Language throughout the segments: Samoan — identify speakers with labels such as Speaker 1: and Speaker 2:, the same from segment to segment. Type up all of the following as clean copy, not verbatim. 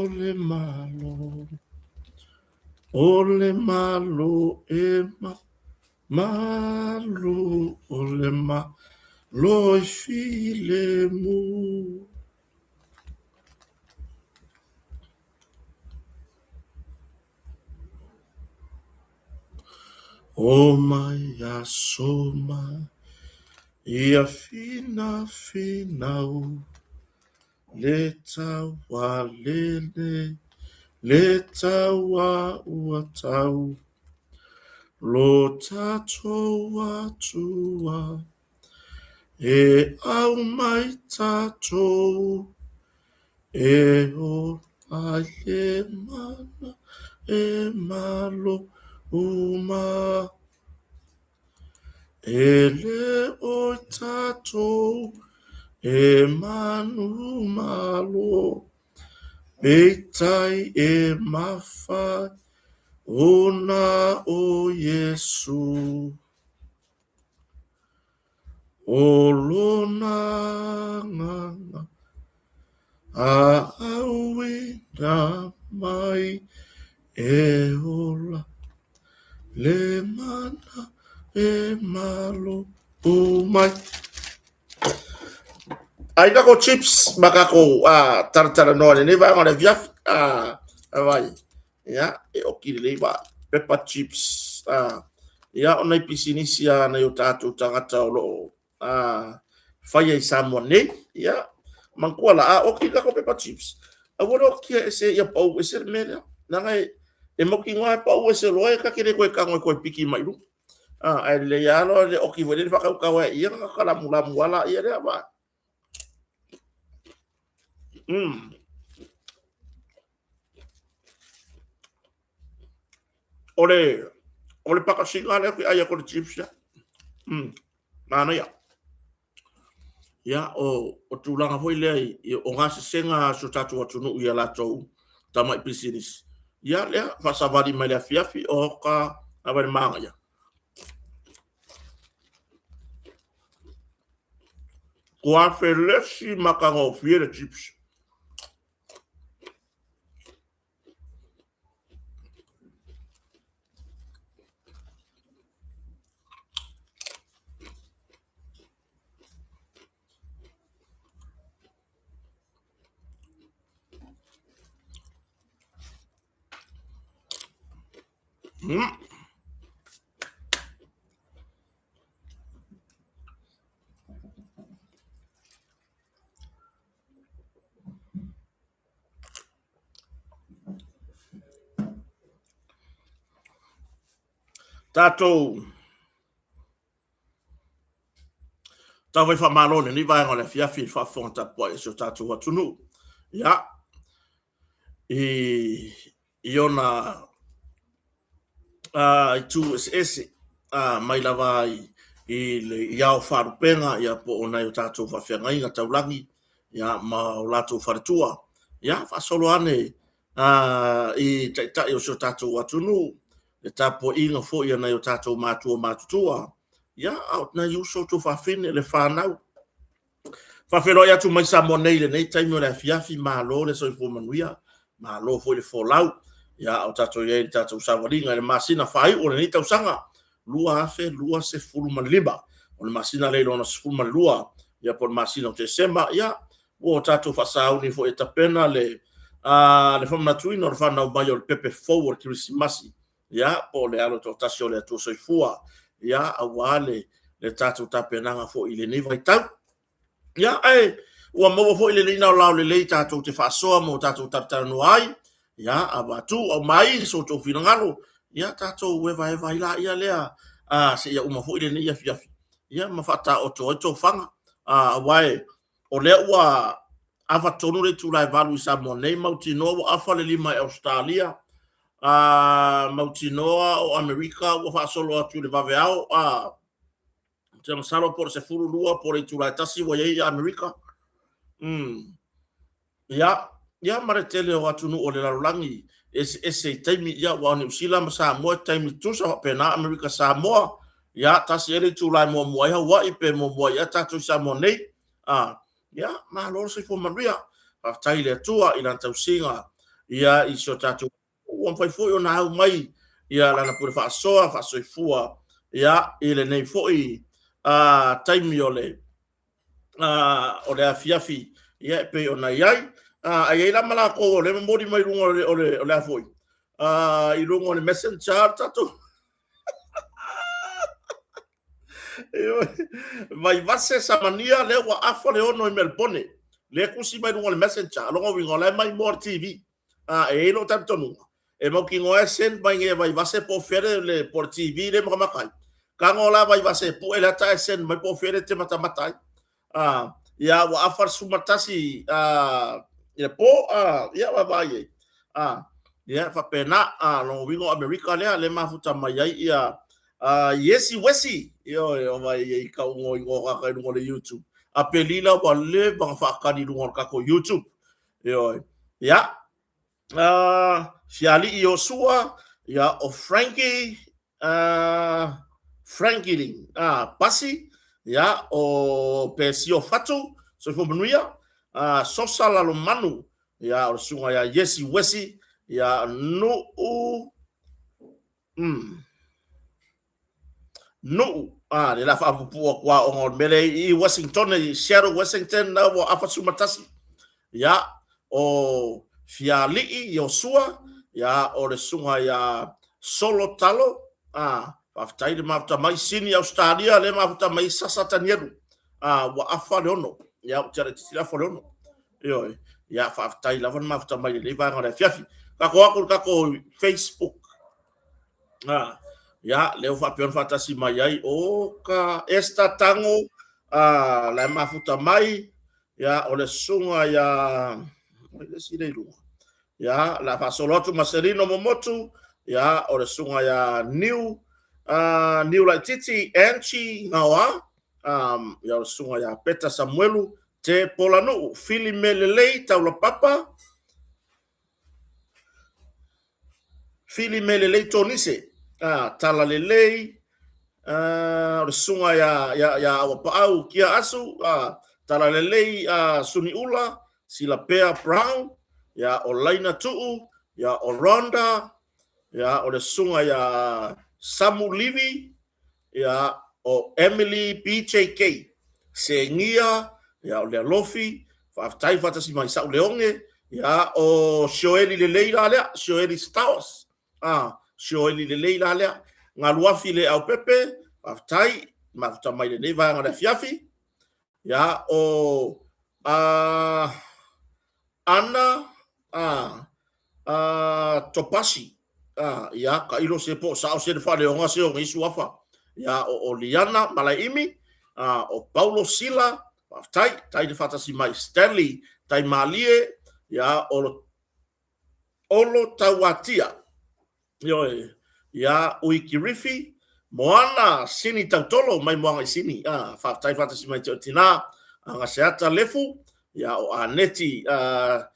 Speaker 1: O le Malo, o le Malo e ma, malu, o le Malo i filemu. O mai aso mai ia finafinau le taua lenei, le taua ua tau lo tatou Atua e aumai tatou E ola ai le mana e malo uma. E le o i tatou e manumalo, peitai e mafai ona o Iesu. O lona agaga hāʻawina mai e ola le mana e malo mai. Ai kako chips ma kako talatalanoa i lenei vaega o le afiafi. Vai. Ia, e oki lelei va pepper chips. Ia, o nai pisinisi a nai o tatou tagata o lo o faia i Samoa nei. Ia, manatua la, a oki kako pepper chips, aua le okia ese ia pau ese le mea lea. Leaga e mautinoa e pau ese loa e ta te le toe tago e toe piki mai i luga. Ae lelei lava loa le oki foi lele faatautau ai ia ona kalamulamu lava laia lea. Va. O le, o le pakasina lea ou te ai atu i le chips lea. Manaia. Ia, o tulaga foi lea i, o gasesega a si o tatou atunuu i a latou tamai pisinisi. Ia, lea, faasavali mai le afiafi, oka, a vai le manaia. Ua felesi matagofie le chips. Tatou taumafai faamalo i lenei vaega o le afiafi i le faafofoga tapuai a si o tatou atunuu. Ia, i ona itu eseese mai lava i ao faalupega ia po o nai o tatou faafeagaiga taulagi ia ma o latou faletua. Ia faasolo ane i taitai o si o tatou atunuu, le tapuaiga foi a nai o tatou matua matutua, ia a o nai uso tuafafine, le fanau. Faafeiloai atu mai Samoa nei i lenei taimi o le afiafi, malo le soifua manuia, malo foi le folau. Ia, a o tatou i ai i le tatou savaliga i le masina faaiu o lenei tausaga 2025. O le masina lea i lona 12, ia po o le masina o Tesema, ia, ua tatou faasauni foi e tapena le faamanatuina o le fanau mai o le pepe fou o le Kerisimasi, ia, po o le alo toatasi o le Atua Soifua, ia, aua le tatou tapenaga foi i lenei vaitau. Ia, ae ua maua foi lenei laolao lelei tatou te faasoa ma o tatou talatalanoa ai, ia, avatu, aumai so outou finagalo, ia, tatou evaeva ai laia lea, seia uma foi lenei afiafi, ia, ma faataoto ai tofaga, aua o lea ua ava tonu le itula e 8 i Samoa nei, mautinoa ua afa le 5 i Ausetalia, mautinoa o Amerika ua faasolo atu i le vaveao, ou te masalo po o le 12 po o le itula e 1 ua i ai Amerika. Ia, ia ma le tele o atunuu o le lalolagi eseese i taimi, ia aua o Niu Sila ma Samoa i taimi tutusa faapena Amerika Samoa, ia tasi ea le itula e muamua ai Hawaii pe muamua ai ea tatou i Samoa nei. Ia, malo le soifua manuia. Faafetai i le Atua i Lana tausiga ia i si o tatou ua mafai foi ona au mai ia lana pule faasoa faasoifua ia i lenei foi taimi o le o le afiafi ia e pei ona i ai. Ae i ai la ma lakou o lea e momoli mai luga o le o le o le a foi i luga o le messenger tatou Vaivase Samania lea ua afa le ono i Melbone. Lea tusi mai luga o le messenger. Lona uiga o la e maimoa le TV. A e i ai lou talitonuga, e mautinoa e send mai nei e Vaivase po o fea le po o le TV lea e matamata ai. Tago la Vaivase e pue le ata ae send mai po o fea le e te matamata ai. A, ia ua afa le 11 a, i le po, a, ia vaavaai i ai. A, ia faapena, a, lona uiga o Amerika lea, lea e mafuta mai ai ia a, Iesi Wesi, ioe, o vai i kau igoa tagata i luga o le YouTube. Apelila ua leva ona faatali i luga o le tatou YouTube. Ioe. Ia, Fialii Iosua, ia, o Frankie, Frankie Pasi, ia, o Pesio Fatu, Soifua Manuia, Sosa Lalomanu, ia, o le susuga ia Iesi Wesi, ia, Nuu, Nuu, a, le la faapuupuu atu lava ona o le mea lea i Washington, i Seattle, Washington, na ua afa 11. Ia, o Fialii Iosua, ia, o le susuga ia Solo Talo, a, faafetai le mafuta mai, Sini Ausetalia, le mafuta mai Sasa Tanielu, a, ua afa le ono. Ia, ua tiala itiiti le afa o le ono. Ioe, ia, faafetai lava le mafuta mai i lenei vaega o le afiafi. Tatou atu i le tatou Facebook. Ah, ia, lea ua faapea ona faatasi mai ai o ka Esther Tango, ah, la e mafuta mai, ia, o le susuga ia, oi le isi lea i luga. Ia, la faasolo atu Marcelino Momotu, ia, o le susuga ia Niu, ah, Niu Laititi, Angie Ngaoa, um, ia, o le susuga ia Peta Samuelu, Te Polanuu, Fili Melelei, Taulapapa, Fili me lelei Tonise, a, tala lelei, a, o le susuga ia, ia, ia Auapaau Kia Asu, a, tala lelei a, Suniula, Silapea Brown, ia, o Laina Tuu, ia, o Rhonda, ia, o le susuga ia Samu Livi, ia, o Emily BJK, Segia, ia, o Lealofi, faafetai faatasi mai Sa'u Leoge, ia, o Sioeli Lelei la lea, Sioeli Stowers, a, Sioeli Lelei la lea, Galuafi Le Aupepe, faafetai, mafuta mai lenei vaega o le afiafi, ia, o, a, Ana, a, a, Topasi, a, ia, tailo se po o sao se le faaleoga se o nei suafa, ia, o Oliana Malaeimi, a, o Paulo Sila, faafetai, tai le faatasi mai, Stanley Taimalie, ia, o Olo Tauatia, ioe, ia, Uikirifi, Moana Sini Tautolo mai Moana i Sini, a, faafetai faatasi mai te o tina, Agaseata Lefu, ia, o Aneti, a,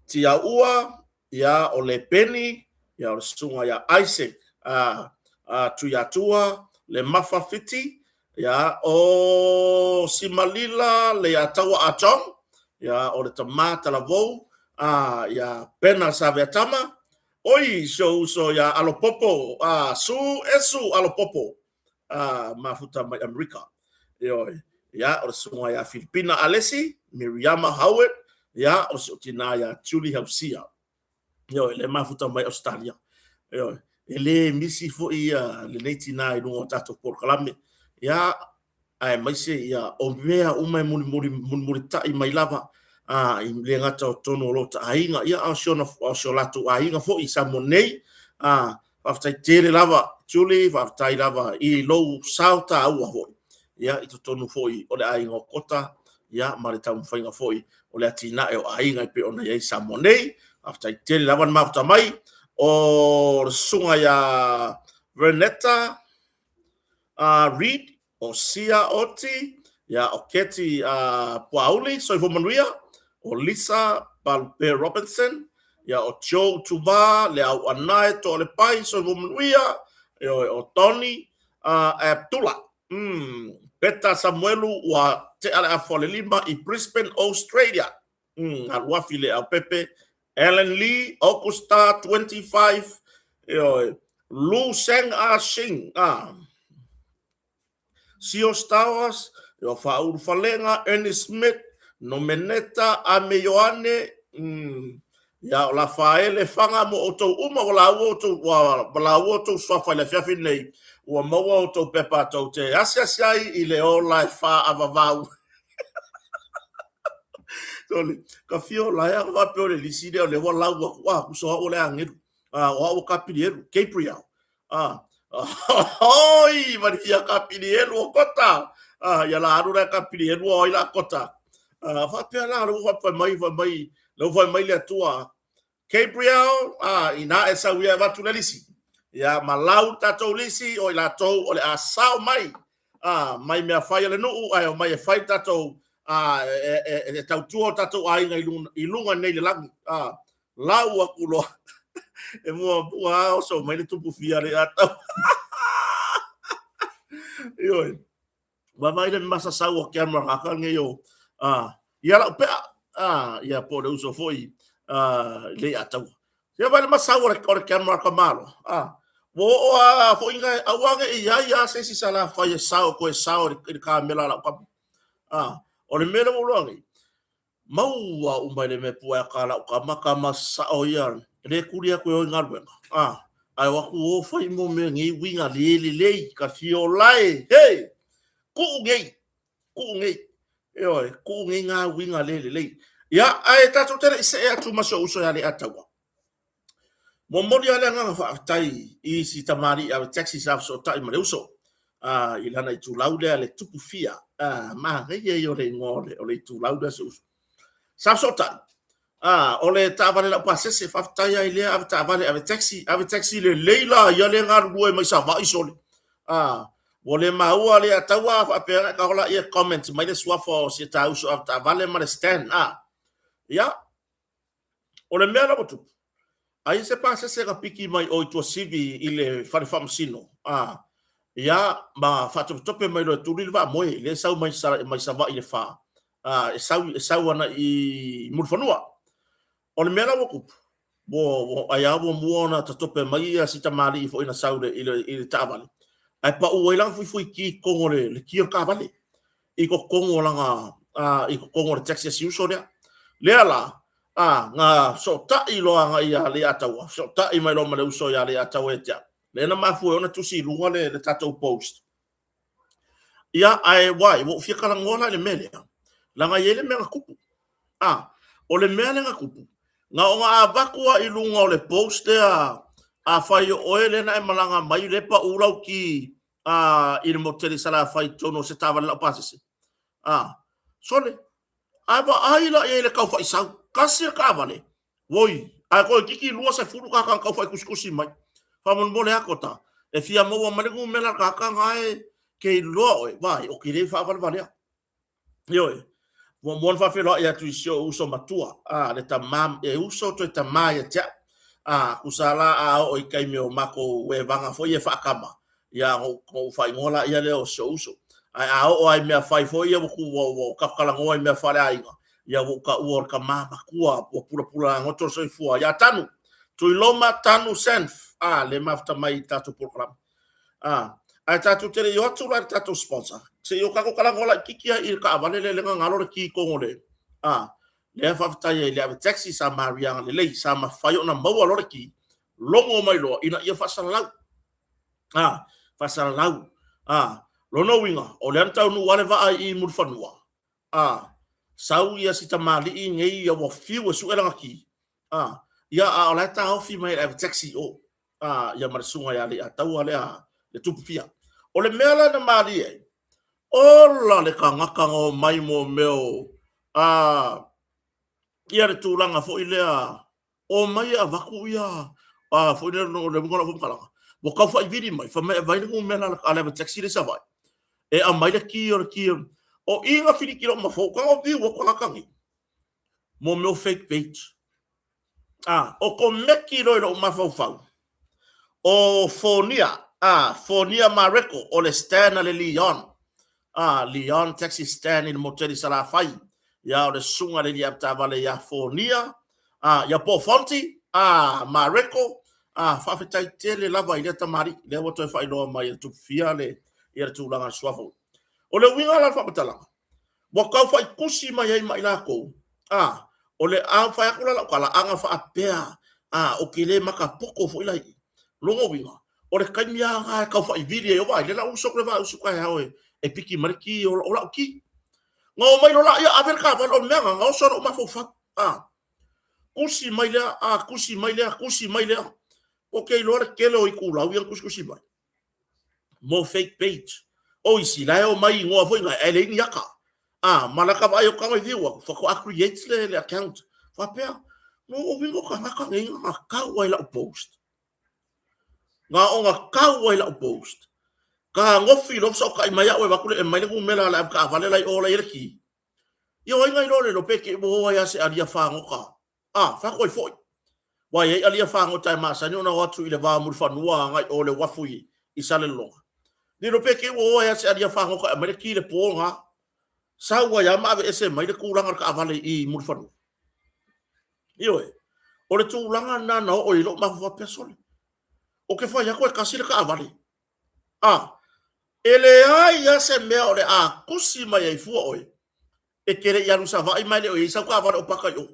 Speaker 1: Tiaua, ia, o Lepeni, ia, o le susuga ia Isaac, a, a, Tuiatua, Lemafa Fiti, ia, o Simalila Leiataua Achong, ia, o le tama Talavou, a, ia, Pena Saveatama, oi, si ou uso ia Alopopo, a, Su Esu Alopopo, a, mafuta mai Amerika. Ioe, ia, o le susuga ia Filipina Alesi, Miriama Howard, ia, o si ou tina ia Julie Hausia. Ioe, le mafuta mai Australia. Ioe, e le misi foi ia lenei tina i luga o tatou polokalame. Ia, aemaise ia o mea uma e mulimuli, mulimulitai mai lava a, i le gata o totonu o lota aiga, ia, a o si ona, a o si o latou aiga foi i Samoa nei. A, faafetai tele lava, Julie, faafetai lava i lou sao taua foi, ia, i totonu foi o le aiga o Kota, ia, ma le taumafaiga foi o le atinae o aiga e pei ona i ai i Samoa nei. Faafetai tele lava le mafuta mai. O le susuga ia Vernetta Reid, o Sia Oti, ia, o Keti Puauli, soifua manuia, o Lisa Balupe Robinson, ia, o Joe Tuvā, le Auanae Toalepai, soifua manuia, ioe, o Tony Abdullah, Peta Samuelu, ua tea le afa o le lima i Brisbane, Australia. Aluafi le Aupepe, Alan Lee, Augusta 25, ioe, Lu Seng A Sing, a, Sio Stowers, io Faaulu Falega, Ernest Smith, Nomeneta, Ame Ioane, ia o Lafaele Faga mo outou uma ua laua outou, ua laua outou suafa i le afiafi nei, ua maua outou pepa tou te asiasi ai i le ola e faaavavau. Sole, ka fia o laea ka faapea o le lisi lea o lea ua lau atu, ah, tusa o au o le agelu, ah, o au o Kapilielu, Gabriel, ah, oi, ma le fia Kapilielu o Kota, ah, ia la alu la Kapilielu o ai la Kota. Ah, faapea la, lea ua fai mai, fai mai, lea ua fai mai le Atua, Gabriel, a, inā e sau ia e avatu le lisi. Ia, ma lau le tatou lisi, o i latou o le a sao mai, a, mai mea fai a le nuu, ae omai e fai le tatou, a, e, e, e, e tautua o tatou aiga i luga, i luga nei le lagi. A, lau aku loa. E muamua lava oso mai le tupu fia le atau. Ioe. Vaavaai le masasau o Cameron Haka nei o a ia lau pea a ia po le uso foi a le ia tau. Ia vai le masau o le o le Cameron ka malo. A wo o a foi ngai aua nge i ai a se si sala fai e sao ko e sao i le kamera lau kama. A o le mea le wo loa nei. Maua uma i le mea pua e ka lau kama, kama sao ia, le kuli aku e o i galuega. A, ae o aku o fai mo mea nei uiga le lelei, ka fia o lae, he! Kuu nei, kuu nei, ioe, kuu nei ngā uiga le lelei. Ia, ae tatou te le i see atu ma si ou uso ia Leiataua. Momoli lava le agaga faafetai i si tamalii ave taxi sa fesootai ma le uso i lana itulau lea le tupu fia, manaia ia o le igoa o le itulau lea si uso. Sa fesootai, o le taavale laupasese, faafetai ai lea ave taavale ave taxi, ave taxi lelei la ia le galulue mai Savaii sole. Ua le maua le ataua faapea ka ola ia comment mai le suafa o si ta uso ave taavale ma le stand. Ia, O le mea la ua tupu, aia se pasese na piki mai o i Tuasivi i le fale faamasino, a, ia, ma faatopetope mai loa e tuli le vaamoe, lea e sau mai, mai Savaii i le fa, a, e sau, e sau ana i Mulifanua. O le mea la ua tupu, ua, ua, ai lava ua mua ona tatope mai ia si tamalii foi na sau i le, i le taavale, ae pau ai lana fuifui ki i totonu o le, le ki o le taavale. I totonu o lana, a, i totonu o le taxi a si uso lea. Lea la, a, na sootai loa agai ia Leiataua, sootai mai loa ma le uso ia Leiataua ia te au. Lea na mafua ai ona tusi i luga le, le tatou post. Ia, ae wai, ua ou fia talanoa la i le mea lea, leaga e i ai le mea na tupu. A, o le mea lea na tupu, na ona avatu lava i luga o le post lea, afai o oe lea na e malaga mai, lea e pau lau ki a, i le motele i Salafai i totonu o se taavale laupasese. A, sole, Ae vaai la i ai le taufaisau, tasi le taavale, woi, ae toeitiiti 20 tagata na taufai tusitusi mai. Faamolemole atu ta, e fia maua mai le numera o le tagata na e ke iloa oe, vaai, ou te le faavalevalea. Ioe, muamua ona faafeiloai atu i si ou uso matua, a, le tama, e uso toe tama ia te au. A, tusa la a oo i taimi o matou evaga foi ia faatama, ia ona ou faaigoa laia lea o si ou uso. Ae a oo lava i mea fai foi ia ua ua tatou talanoa i mea faaleaiga, ia ua ou taua o le tama matua ua pulapula lagoto le soifua ia Tanu. Tuiloma Tanu Senf, a, le mafuta mai i le tatou polokalame. A, ae tatou te le i o atu la i le tatou sponsor, se i o tatou talanoa laitiiti lava i le taavale lea lea na galo le ki i totonu o le, a, lea faafetai ai i le ave taxi sa Maria agalelei, sa mafai ona maua loa le ki, logo mai loa ina ia faasalalau. A, faasalalau. A, lona uiga, o lea na taunuu lava le vaa i Mulifanua, a, sau ia si tamalii nei ia ua fiu e sue lana ki, a, ia a o la e taofi mai e le ave taxi i o, a, ia ma le susuga ia Leiataua lea le tupu fia. O le mea la na malie ai, ola le tagata na omai mo mea o, a, ia le tulaga foi lea Omai e avatu ia a foi lea o le uiga o lau faamatalaga, ua tau faivili mai, fai mai e avai le numera a le ave taxi lea i Savaii, e aumai le ki o le ki o i na filiki lou mafou, tago viu atu tagata nei, mo mea o fake page. A, o komeki loa i lou mafaufau, o Fonia, a, Fonia Mareko, o le stand a le Leon, a, Leon Taxi Stand i le moteli i Salafai, ia o le susuga i le alii avetaavale ia Fonia, Ia Paul Fonti, Mareko, faafetai tele lava i lea tamalii, lea ua toe faailoa mai e le Tupufia le, ia le tulaga o le suafa. O le uiga la o le faamatalaga, ua tau faitusi mai ai ma i latou, a, o le a fai atu la lau tala, a na faapea, a, ou te le matapoto foi la i i. Lona uiga, o le taimi lava lena e tau faivili ai, vaai, lea la ua usu atu le vaa-usu taeao e piki mai le ki o lau ki. Na omai loa la, ia ave le taavale, o le mea lena, na oso lou mafaufau, a, tusi mai lea, a, tusi mai lea, tusi mai lea. Ou te iloa le tele o itulau ia na tusitusi mai mo fake page. O isi, la e omai igoa foi na, ae leai ni ata. A, ma lata vaai atu tago i view atu, faatoa create le account. Faapea, no o uiga o tagata nei na tau ai lau post. Na ona tau ai lau post. Fetagofi loa fesootai mai au e avatu le aumai le numera a le avetaavale la i o la e i ai le ki. Ia o ai na iloa le iloa pe te i ua o ai lava se alia fagota. A, fai atu ai foi. Ua i ai alia fagota e masani ona o atu i le va o Mulifanua agai o le uafu i Salelologa. Le iloa pe te i ua o ai lava se alia fagota e aumai le ki i le po lena. Sau ai lava ma aveese mai le tulaga o le taavale i Mulifanua. Ioe. O le tulaga lena na oo i ai lou mafaufau faapea, sole, ou te fai atu e tasi le taavale. A, e leai lava se mea o le a tusi mai ai fua oe e te le i alu i Savaii ma e le o i ai sau taavale o paka i o.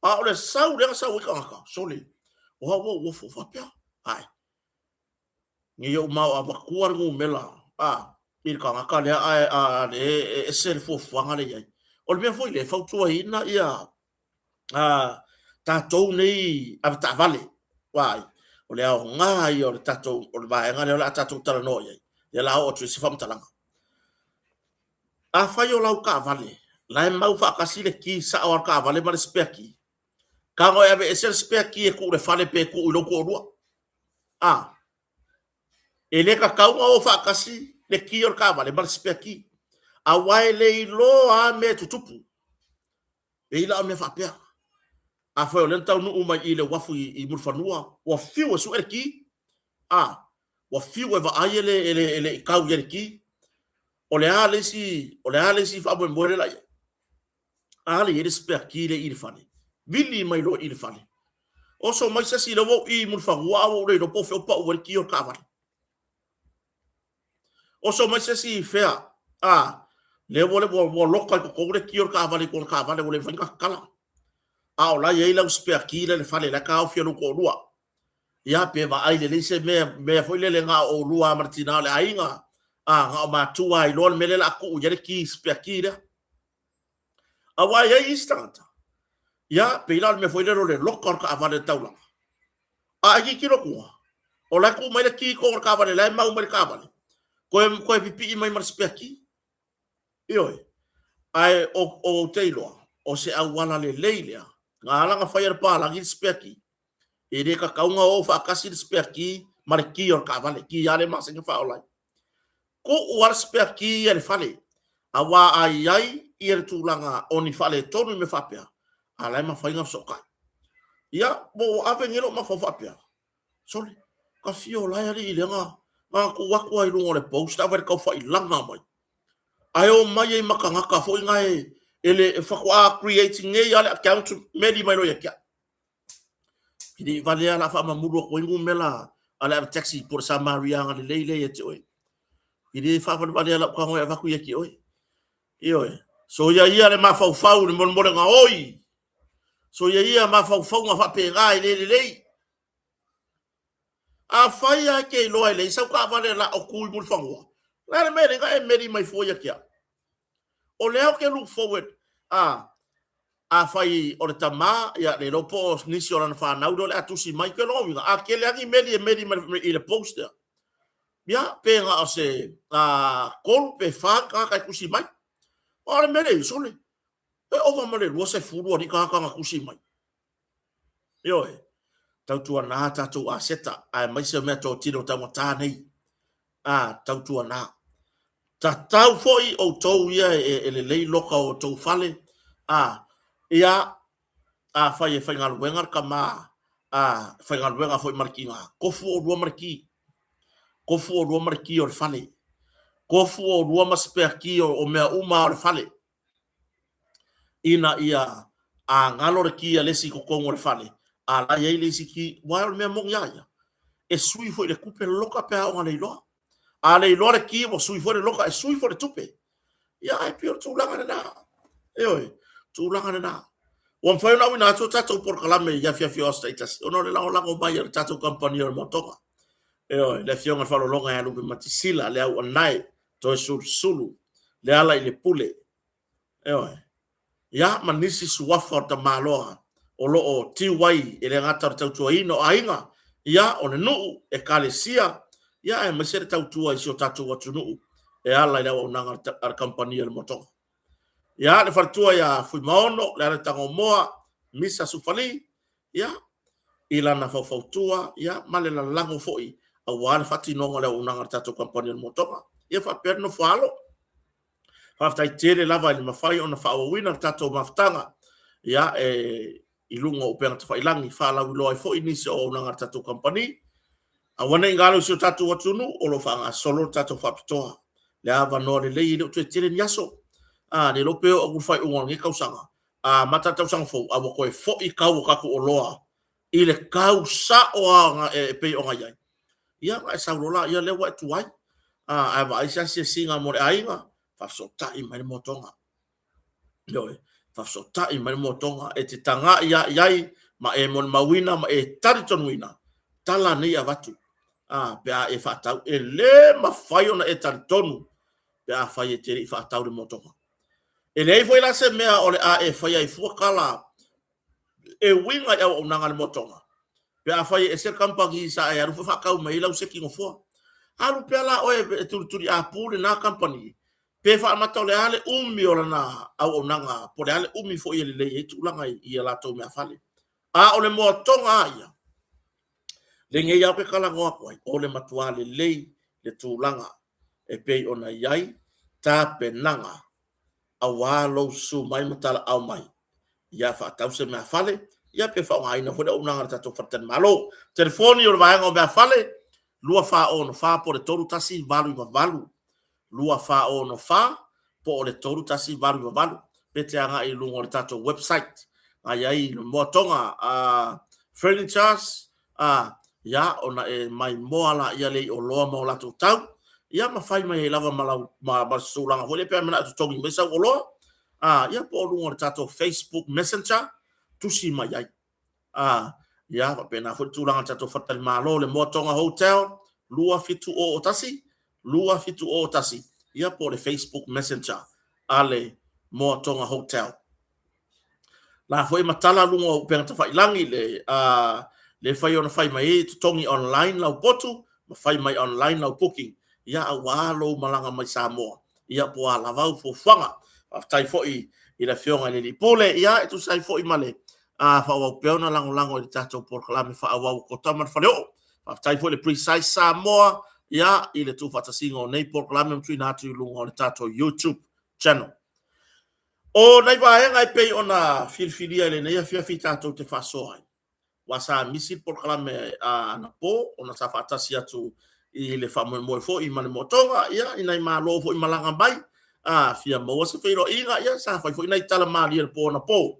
Speaker 1: A o le sau lea na sau ai tagata, sole, o au ua ou ofo faapea, ae, nei ou mao avatua le numera, a, i le tagata lea ae a le e ese le fuafuaga lea i ai. O le mea foi lea e fautuaina ia tatou nei avetaavale, vaai, o le aoga ia o le tatou, o le vaega lea o le a tatou talanoa i ai, lea o le a oo atu i ai se faamatalaga. Afai o lau taavale, la e mau faatasi le ki sao a le taavale ma le spare key, tago e aveese le spare key e tuu i le fale pe tuu i lou toalua. A, e le tatau ona o faatasi le ki o le taavale ma le spare key, aua e le iloa lava mea e tutupu. E i la o mea faapea. Afai o lea na taunuu mai i le uafu i Mulifanua, ua fiu e sue le ki, a, ua fiu e vaai e le, e le, e le i tau i ai le ki. O le a le isi, o le a le isi faamoemoe lea la i ai? A lea e i ai le spare key lea i le fale. Vili mai loa i le fale. Oso mai se isi lea ua ou i Mulifanua a ua ou le iloa po o fea o pau ai le ki o le taavale. Oso mai se isi i fea, a, lea ua, ua, ua loka i totonu le ki o le taavale i kona taavale ua le mafai ona tatala. A o la e i ai lau spare key lea i le fale, la e taofi e lou toalua. Ia, pe vaai lelei se mea, mea foi lele na o oulua ma le tina o le aiga, a, na o matua lava iloa le mea lea o le a tuu i ai le key, spare key lea. Aua e i ai isi tagata, ia, pei la o le mea foi lele o le loka o le taavale i le taulaga. A e tilotilo atu, o la e tuu mai le key i totonu o le taavale, la e mau mai le taavale, toe, toe pipii mai ma le spare key. Ioe. Ae o, ou te iloa, o se auala lelei lea, na ala ona fai e le palagi le spare key, e le tatau ona o faatasi le spare key ma le key o le taavale, key lava lea e masani ona faaola ai. Tuu lava le spare key ia i le fale, aua a i ai ia le tulaga o ni faaletonu i mea faapea, a la e mafai ona fesootai. Ia, ua ou ave nei lou mafaufau faapea, sole, ka fia o la e alii lea na, na tuu atu ai i luga o le post a vai le taufailaga mai. Ae o mai ai ma tagata foi na e, e le e faatoa create nei lava le account meli mai loa ia te au. E le i valea la faamamulu atu ai numera a le ave taxi po o le Samaria agalelei lea ia te oe. E le faavalevalea lau tago e avatu ia te oe. Ioe. Soia ia le mafaufau i le molemole gaoi. Soia ia mafaufauga faapena e le lelei. Afai lava e te iloa e leai sau taavale la o tu i Mulifanua, o le a le mea e leai ona e meli mai fua ia te au? O lea ou te look forward, a, afai o le tama, ia le iloa po o nisi o lana fanau lea o le a tusi mai, ke lona uiga, a tele lava ni meli e meli mai i le post lea, ia, pe na o se 3 pe 4 tagata e tusi mai. A o le mea lea, sole, e ova ma le 20 alii tagata na tusi mai. Ioe, tautuana tatou aseta, aemaise o meatotino taugata nei. A, tautuana. Tatau foi outou ia e lelei loka o outou fale, a, ia, afai e faigaluega le tama, a, faigaluega foi ma le tina, tofu oulua ma le ki. Tofu oulua ma le ki o le fale. Tofu oulua ma spare key o mea uma o le fale. Ina ia A galo le ki a le isi i totonu o le fale, a la e i ai le isi ki, aua o le mea moni lava ia, e sui foi le tupe le loka pe a oo ina le iloa. A le iloa le ki ua sui foi le loka, e sui foi le tupe. Ia ae pei o le tulaga lena. Ioe, tulaga lena. Ua mafai ona auina atu tatou polokalame i afiafi o aso taitasi ona o le lagolago mai a le tatou kamupani o le Motoga. Ioe, le Afioga i le Faaaloaloga ia Lupematasila, le Auanae, Toesulusulu, Lealailepule. Ioe. Ia, ma nisi suafa o le tamaloa o lo o tiu ai e le gata o le tautuaina o aiga, ia, o le nuu, ekalesia, ia, aemaise le tautua i si o tatou atunuu e ala i le auaunaga a le kamupani a le Motoga. Ia, le faletua ia Fuimaono, Lealaiatagomoa, Misa Sufali, ia, i lana faufautua, ia, ma le lalago foi aua le faatinoga o le auaunaga a le tatou kamupani a le Motoga. Ia faapea le nofo a alo. Faafetai tele lava i le mafai ona faaauauina le tatou mafutaga ia, e, i luga o upega tafailagi, faalauiloa ai foi nisi o auaunaga a le tatou kamupani. Aua ne i galo i si o tatou atunuu o lo o faagasolo le tatou faapitoa. Le avanoa lelei e le o toe tele ni aso. A, le iloa pe oo atu i le faaiuga o lenei tausaga, a amata le tausaga fou, a ua toe foi tau o tatou oloa i le tau sao lava e pei ona i ai. Ia ona e sau loa lea, lea ua e tuai. Ae vaai se asiasiga mo le aiga, faafesootai mai le motoga. Ioe, faafesootai mai le motoga e te tagai lava i ai ma e molimauina ma e talitonuina tala nei e avatu. A, pe a e faatau, e le mafai ona e talitonu pe afai e te le i faatau le motoga. E leai foi la se mea o le a e faia ai fua tala e uiga i auaunaga a le motoga, pe afai e ese le kamupani sa e alu foi faatau mai ai lau seki nofoa. Alu pea la oe e tulituliapu lena kamupani, pe faamata o le a le umi o lana auaunaga, po o le a le umi foi e lelei ai tulaga i a latou meafale. A o le moatoga lava ia, lenei lava ou te talanoa atu ai, o le matua lelei le tulaga e pei ona i ai tapenaga aua lou susu mai ma talaau mai ia faatau se meafale, ia pe faaaogaina foi le auaunaga a le tatou faletalimalo. Telefoni o le vaega o meafale, 2464 po o le 3188, 2464 po o le 3188, pe te agai i luga o le tatou website, na i ai le moatoga furnitures, A, ia, ona e maimoa laia lea i oloa ma o latou tau, ia ma fai mai ai lava ma lau, ma, ma se tulaga foi lea pe a manao e totogi mai sau oloa, a, ia po o luga o le tatou Facebook Messenger, tusi mai ai. A, ia, faapena foi le tulaga o le tatou faletalimalo, le Moa Tonga Hotel, 2701, 2701, ia po o le Facebook Messenger a le Moa Tonga Hotel. La foi matala luga o upega tafailangi le a le fai ona fai mai ai totogi online lau potu ma fai mai online lau booking ia aua lou malaga mai Samoa ia po o a lava au fuafuaga. Faafetai foi i le Afioga i le Alii Pule ia e tusa ai foi ma le faaauau pea ona lagolago i le tatou polokalame faaauau o Kota ma le Faleoo. Faafetai foi i le Precise Samoa ia i le tuufaatasiga o nei polokalame ma tuuina atu i luga o le tatou YouTube channel. O nai vaega e pei ona filifilia i lenei afiafi tatou te faasoa ai, aua sa misi le polokalame anapo ona sa faatasi atu i le faamoemoe foi ma le motoga, ia, i nai malo foi malaga mai, a fia maua se feiloaiga, ia, sa fai foi nai tala malie i le po anapo.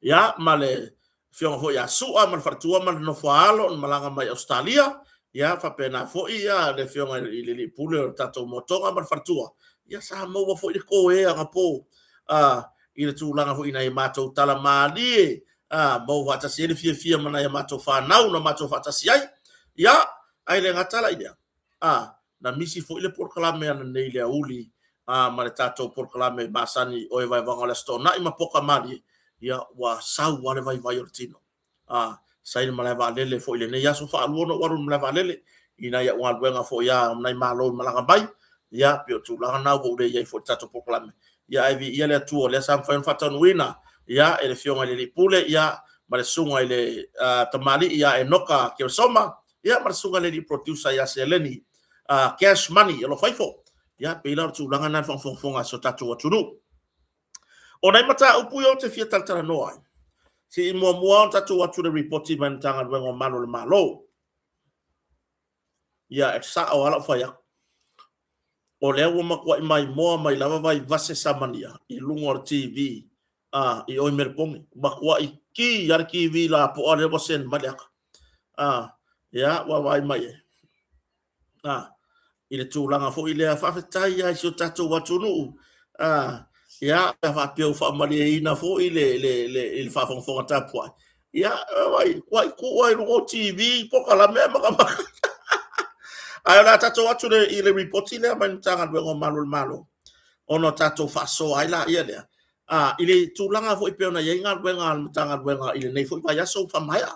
Speaker 1: Ia, ma le afioga foi ia Sua ma le faletua ma le nofo a alo na malaga mai Ausetalia, ia faapena foi ia le afioga i le alii pule o le tatou motoga ma le faletua, ia sa maua foi le koe anapo i le tulaga foi i nai a matou tala malie, maua faatasi ai le fiafia ma nai a matou fanau na matou faatasi ai. Ia, ae le gata la i lea, a, na misi foi le polokalame ananei i le aoauli a, ma le tatou polokalame masani o e Vaevaga o le Aso Toonai ma Poka Malie, ia ua sau lava le vaivai o le tino. A, sa i le malae vaalele foi i lenei aso faalua ona ou alu i le malae vaalele i nai au galuega foi a nai malo i malaga mai, ia pei o tulaga na ua ou le i ai foi i le tatou polokalame. Ia ae viia le Atua o lea sa mafai ona faataunuuina ia e le Afioga i le Alii Pule ia ma le Susuga i le Tamalii ia Enoka Keresoma Ia ma le susuga i le alii producer ia Seleni Cash Money o lo o faifo. Ia pei la o le tulaga lena i le faafogafoga a si o tatou atunuu. O nai mataupu ia ou te fia talatalanoa ai, se i muamua ona tatou o atu i le ripoti mai le Matagaluega o Malu o le Malo. Ia e sao lava lau fai atu, o lea ua matuai maimoa mai lava Vaivase Samania i luga o le TV. A, i oi Melepone, matuaʻi kī a le TV lapoa lea ua send mai le aka. A, ia, ua vaai mai e. A, i le tulaga foi lea, faafetai lava i si o tatou atunuu. A, ia, a faapea ua faamalieina foi le, le, le, i le faafogafoga tapuai. Ia, vai, ua i tuu ai luga o TV, polokalame ae makamaka. Ae o le a tatou atu le, i le ripoti lea mai le Matagaluega o Malu o le Malo, ona tatou faasoa ai laia lea. A, i le tulaga foi pei ona i ai galuega a le Matagaluega i lenei foi vaiaso ua faamaea.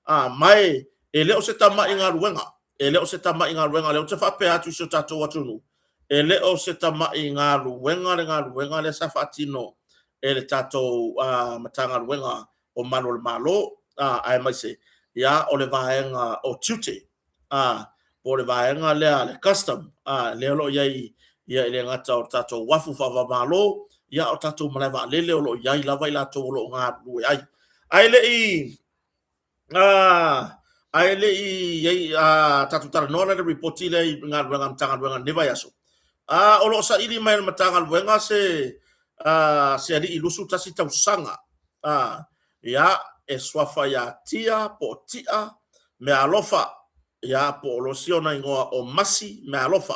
Speaker 1: A, ma e, e le o se tamai galuega, e le o se tamai galuega, lea ou te faapea atu i si o tatou atunuu, e le o se tamai galuega le galuega lea sa faatino e le tatou Matagaluega o Malu o le Malo, aemaise ia o le vaega o tiute, po o le vaega lea a le custom, lea o lo o i ai ia e le gata o le tatou uafu faava-o-Malo, ia o tatou malae vaalele o lo o i ai lava i latou o lo o galulue ai. Ae le i ae le i tatou talanoa la i le ripoti lea i galuega a Matagaluega i lenei vaiaso, o lo o saili mai e le Matagaluega se se alii 21 tausaga, ia, e suafa ia Tia po o Tia Meaalofa, ia, po o le isi ona igoa o Masi Meaalofa,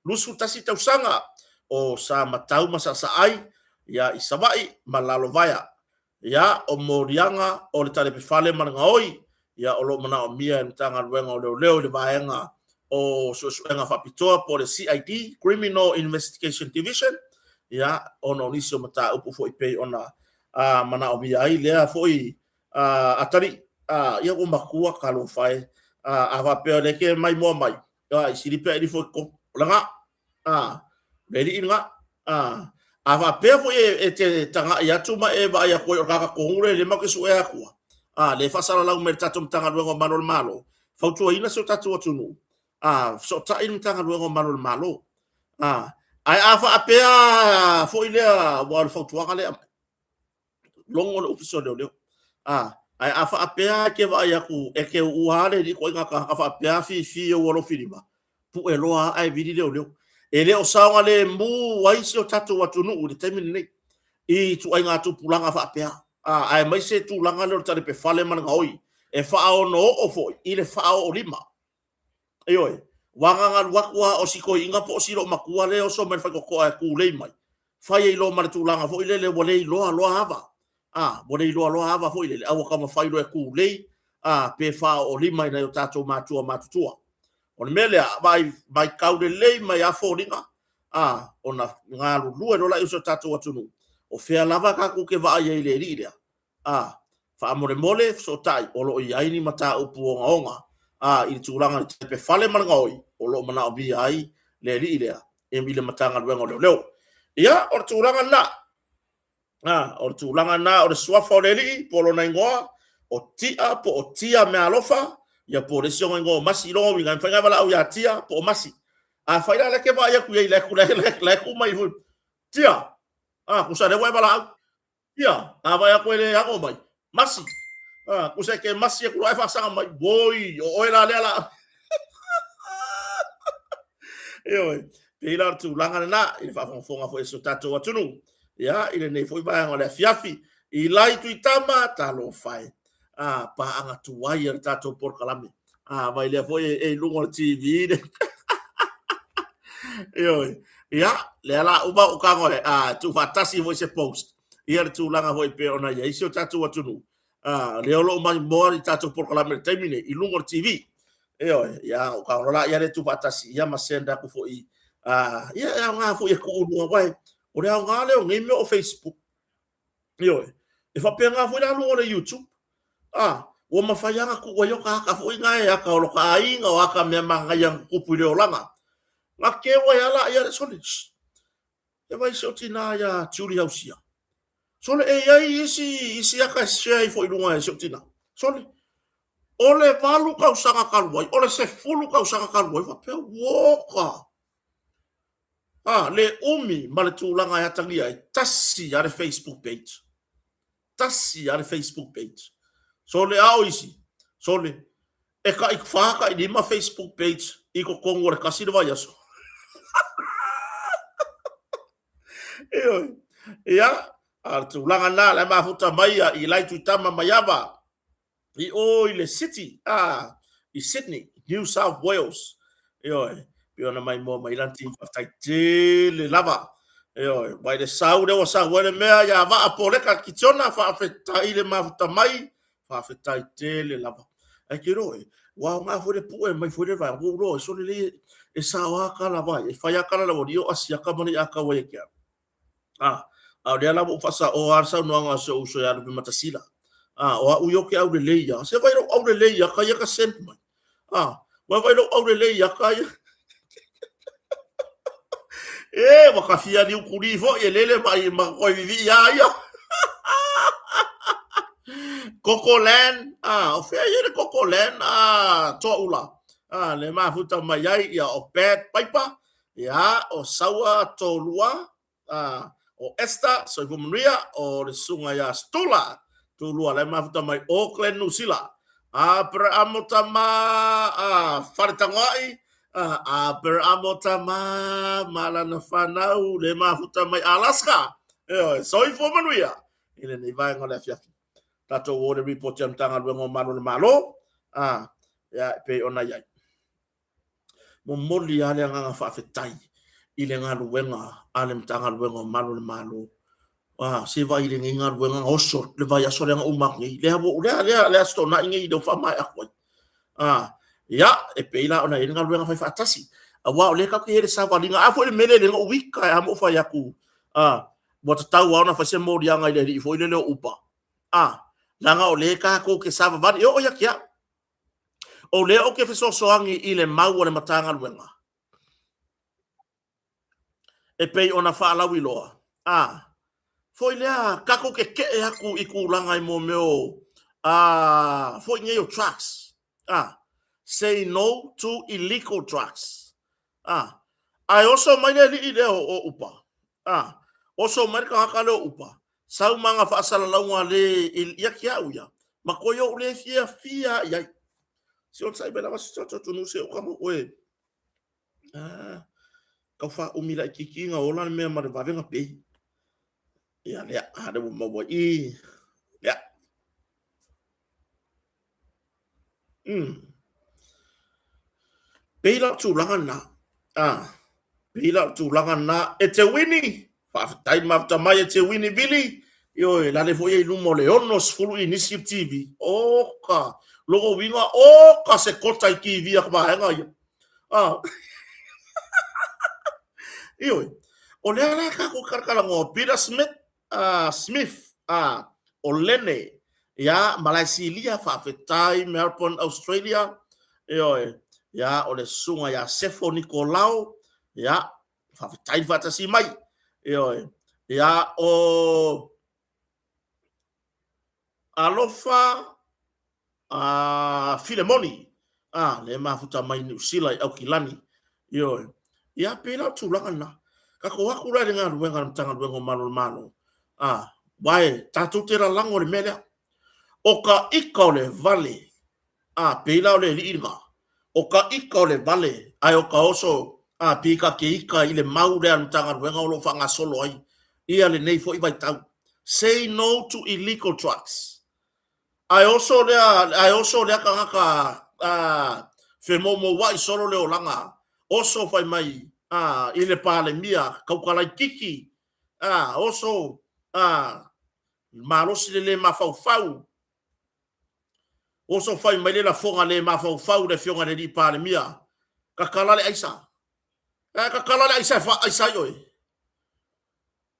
Speaker 1: 21 tausaga, o Samatau ma Saasaai, ia, i Savaii ma Lalovaea. Ia, o moliaga o le talepefale ma le gaoi, ia, o lo o manaomia e le Matagaluega o Leoleo i le Vaega o Suesuega Faapitoa po o le CID, Criminal Investigation Division, ia, ona o nisi o mataupu foi pei ona manaomia ai lea foi atalii. Ia, ua matua talofa e, a faapea o lea e te maimoa mai, ia, i silipe ae ifo i totonu. O lena, A, le alii lena. A, a faapea foi e te tagai atu ma e vaai atu ai o le tagata tonu lea lea matou te suea atua, a, lea e faasalalau mai e le tatou Matagaluega o Malu o le Malo, fautuaina si o tatou atunuu, a, fesootai le Matagaluega o Malu o le Malo. A, ae a faapea foi lea, aua o le fautuaga lea e aumai, logo le Ofisa o Leoleo. A, ae a faapea e te vaai atu e te uua lava le alii ituaiga tagata faapea fifi ou alofilima, pue loa ae vili leoleo. E le o saogalemu ai si o tatou atunuu i le taimi lenei i ituaiga tupulaga faapea. A, aemaise tulaga lea o le talepefale ma le gaoi, e faaonooo foi i le faaoolima. Ioe, ua gagalu atu lava o si toeaina po o si loomatua lea e oso mai le faitotoa e tulei mai, fai ai loa ma le tulaga foi lele ua le iloa loa ava, a, ua le iloa loa ava foi lele, a ua taumafai loa e tulei, a, pe faaoolima i nai o tatou matua matutua. O le mea lea, vaai, matau lelei mai lava foliga, a, ona galulue loa lea o si o tatou atunuu, o fea lava tatou te vaai ai i le alii lea, A. Faamolemole, fesootai, o lo o i ai ni mataupu ogaoga a i le tulaga i le talepe fale ma le gaoi o lo o manaomia ai le alii lea i le Matagaluega o Leoleo. Ia, o le tulaga lena. A, o le tulaga lena o le suafa o le alii po o lona igoa o Tia po o Tia Meaalofa, ia po o le isi ona igoa o Masi. I lona uiga, e mafai ona e valaau ia Tia po o Masi. Afai la lea e te vaai atu i ai, la e tu mai foi, Tia, a, tusa lea ua e valaau. Ia, a vaai atu e le ago mai, masi. A, tusa e ke masi atu loa ae faasaga mai, woi, o oe la lea la. Ioe, pei la o le tulaga lena i le faafogafoga foi a si o tatou atunuu. Ia, i lenei foi vaega o le afiafi, i lai Tuitama, talofa e. A, paaga tuai a le tatou polokalame. A, vai lea foi e i luga o le TV le. Ioe. Ia, lea la uma o tago e a tuufaatasi foi se post. Ia le tulaga foi pei ona i ai si o tatou atunuu. A, lea o lo o maimoa i tatou polokalame i le taimi nei i luga o le TV. Ioe, ia o tago la ia le tuufaatasi ia ma send atu foi a ia e aoga foi e tuu i luga aua o le aoga lea o nei mea o Facebook. Ioe. E faapena foi la luga o le YouTube. A, ua mafai lava ona tuu ai o ta aka foi na e aka o lota aiga, o aka mea manaia na tutupu i le olaga. Na keu ai lava laia le sole. E vaai si ou tina ia Julie Hausia. Sole, e i ai isi, isi aka e share ifo i luga e si ou tina. Sole, o le 8 tausaga talu ai, o le 10 tausaga talu ai, faapea, uoka. A, le umi ma le tulaga e atagia ai, tasi lava le Facebook page. Tasi lava le Facebook page. Sole, a o isi, sole, e tai fa, tai lima Facebook page i totonu o le tasi le vaiaso. Ioe. Ia, A o le tulaga lena, la e mafuta mai ia Ilai Tuitama Maiava i o i le city, a, i Sydney, New South Wales. Ioe, pei ona maimoa mai lana team, faafetai tele lava. Ioe, mai le sau lea ua sau ai le mea ia Vaa Poleka Kitiona, faafetai le mafuta mai, faafetai tele lava. Ae ke iloa oe, ua aoga foi le pue mai foi le vaega, ua ou iloa e sole lelei e sao lava tala vai, e fai lava tala a le aualii o asiata ma le i atau ai ia te au. A, a o lea la ua ou faasaoa lava le saunoaga a si ou uso ia Lupematasila. A, o au ia ou te aulelei lava. Se vaai lou aulelei ia ta ia ka send mai. A, ua vaai lou aulelei ia ta ia. E, ua tafia liu kuli foi e lele mai ma koe vivii a ia. Cocoland, a, o fea ia le Cocoland, a, Toaula. A, le mafuta mai ai, ia o Bad Piper, Ia, o Saua Tolua, a, o Esther Soifua Manuia, o le susuga ia Stula Tulua, la e mafuta mai Auckland, Niu Sila. Aperamo tama, a, Faletagoai, a, Aperamo tama ma lana fanau, le mafuta mai Alaska. Ioe, soifua manuia i lenei vaega o le afiafi. Tatou o le ripoti a le Matagaluega o Malu o le Malo, a, ia, e pei ona i ai. Momoli lava le agaga faafetai i le galuega a le Matagaluega o Malu o le Malo. Ah, se vaai i lenei galuega oso le vaiaso lea na uma atu nei. Lea ua lea lea le Aso Toonai nei lea ua faamaea atu ai. Ah, ia, e pei la ona i ai le galuega fai faatasi. Aua o lea tatou te i ai i le savaliga. A foi le mea lea lea na ou ita ai lava ma ou fai atu, ah, ua tatau lava ona fai se moliaga i le alii foi lele o Upa. Ah, leaga o lea tatou te savavali, e oo ia te au. O lea ou te fesoasoani i le mau a le Matagaluega e pei ona faalauiloa, a foi lea tatou te te'e atu i tulaga i mo mea o a foi nei o drugs, a say no to illegal drugs, a ae oso mai le alii lea o Upa, a oso mai le tagata lea o Upa Sau ma ana faasalalauga le ia te au ia, ma koe ou le fiafia i ai. Se o sai mai lava se toto tunu se o ka mo koe. Ah, kau whaumi la kiki nga ola le mea ma le vavenga pei. Ia lea, a le ua maua i. Lea. Pei la o tulaga na. Ah, pei la o tulaga na. E te wini, faafetai mafuta mai e te wini vili. Ioe, lale foi i luma o le 60 inisi o TV. O ka, loko uiga, o ka se kota i TV a ka vaega ia. Ah. Ioe, o lea la kākou kalakalanoa, Peter Smith, Smith, a, o Lene, ia, Malaesilia, faafetai, Melbourne, Australia, ioe, ia, o le susuga ia Sefo Nikolao, ia, faafetai le faatasi mai, ioe, ia, o Alofa a Filemoni, a, lea e mafuta mai Niu Sila i Aukilani, ioe, ia, pei la o le tulaga lena. Tatou o atu la i le galuega a le Matagaluega o Malu o le Malo, a, aua e tatou te lalago i le mea lea. O ka ika o le vale, a, pei la o le alii lena, o ka ika o le vale, ae o ka oso, a, pei ka te ika i le mau lea a le Matagaluega o lo o faagasolo ai ia lenei foi vaitau. Say no to illegal drugs. Ae oso lea, ae oso lea tagata a femoumoua'i solo le olaga, oso fai mai a i le Palemia, kaukalaititi, a oso a malosi le le mafaufau, oso fai mai le lafoga le mafaufau i le Afioga i le Alii Palemia, tatala le aisa. Ae tatala le aisa e faaaisa ai oe.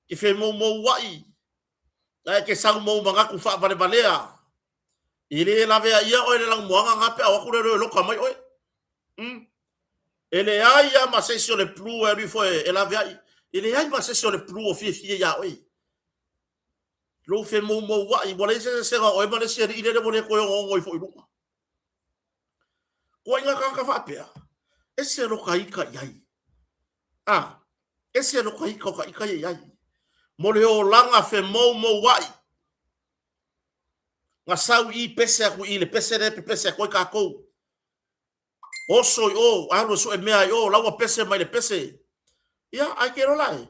Speaker 1: Ke femoumoua'i Ae ke sau mou manatu faavalevalea, e le laveaia oe le lanumoana na pe a o atu le loeo e loka mai oe. Mm. E leai lava ma se isi o le pulu e alu ifo e laveai. E leai ma se isi o le pulu o fiafia iā oe. Lou femoumoua'i, ua leai se eseesega o oe ma le isi alii lele ua le toe ogoogo ifo i luga. Koa i ngā tagata faapea, ese loka ika i ai. A, ese loka ika o ka ika ia i ai. Mo le olaga femoumoua'i, na sau i pese atu i le pese lea e pepese atu ai kākou. Oso i o, alu e sue mea i o, la ua pese mai le pese. Ia, ae ke iloa la e.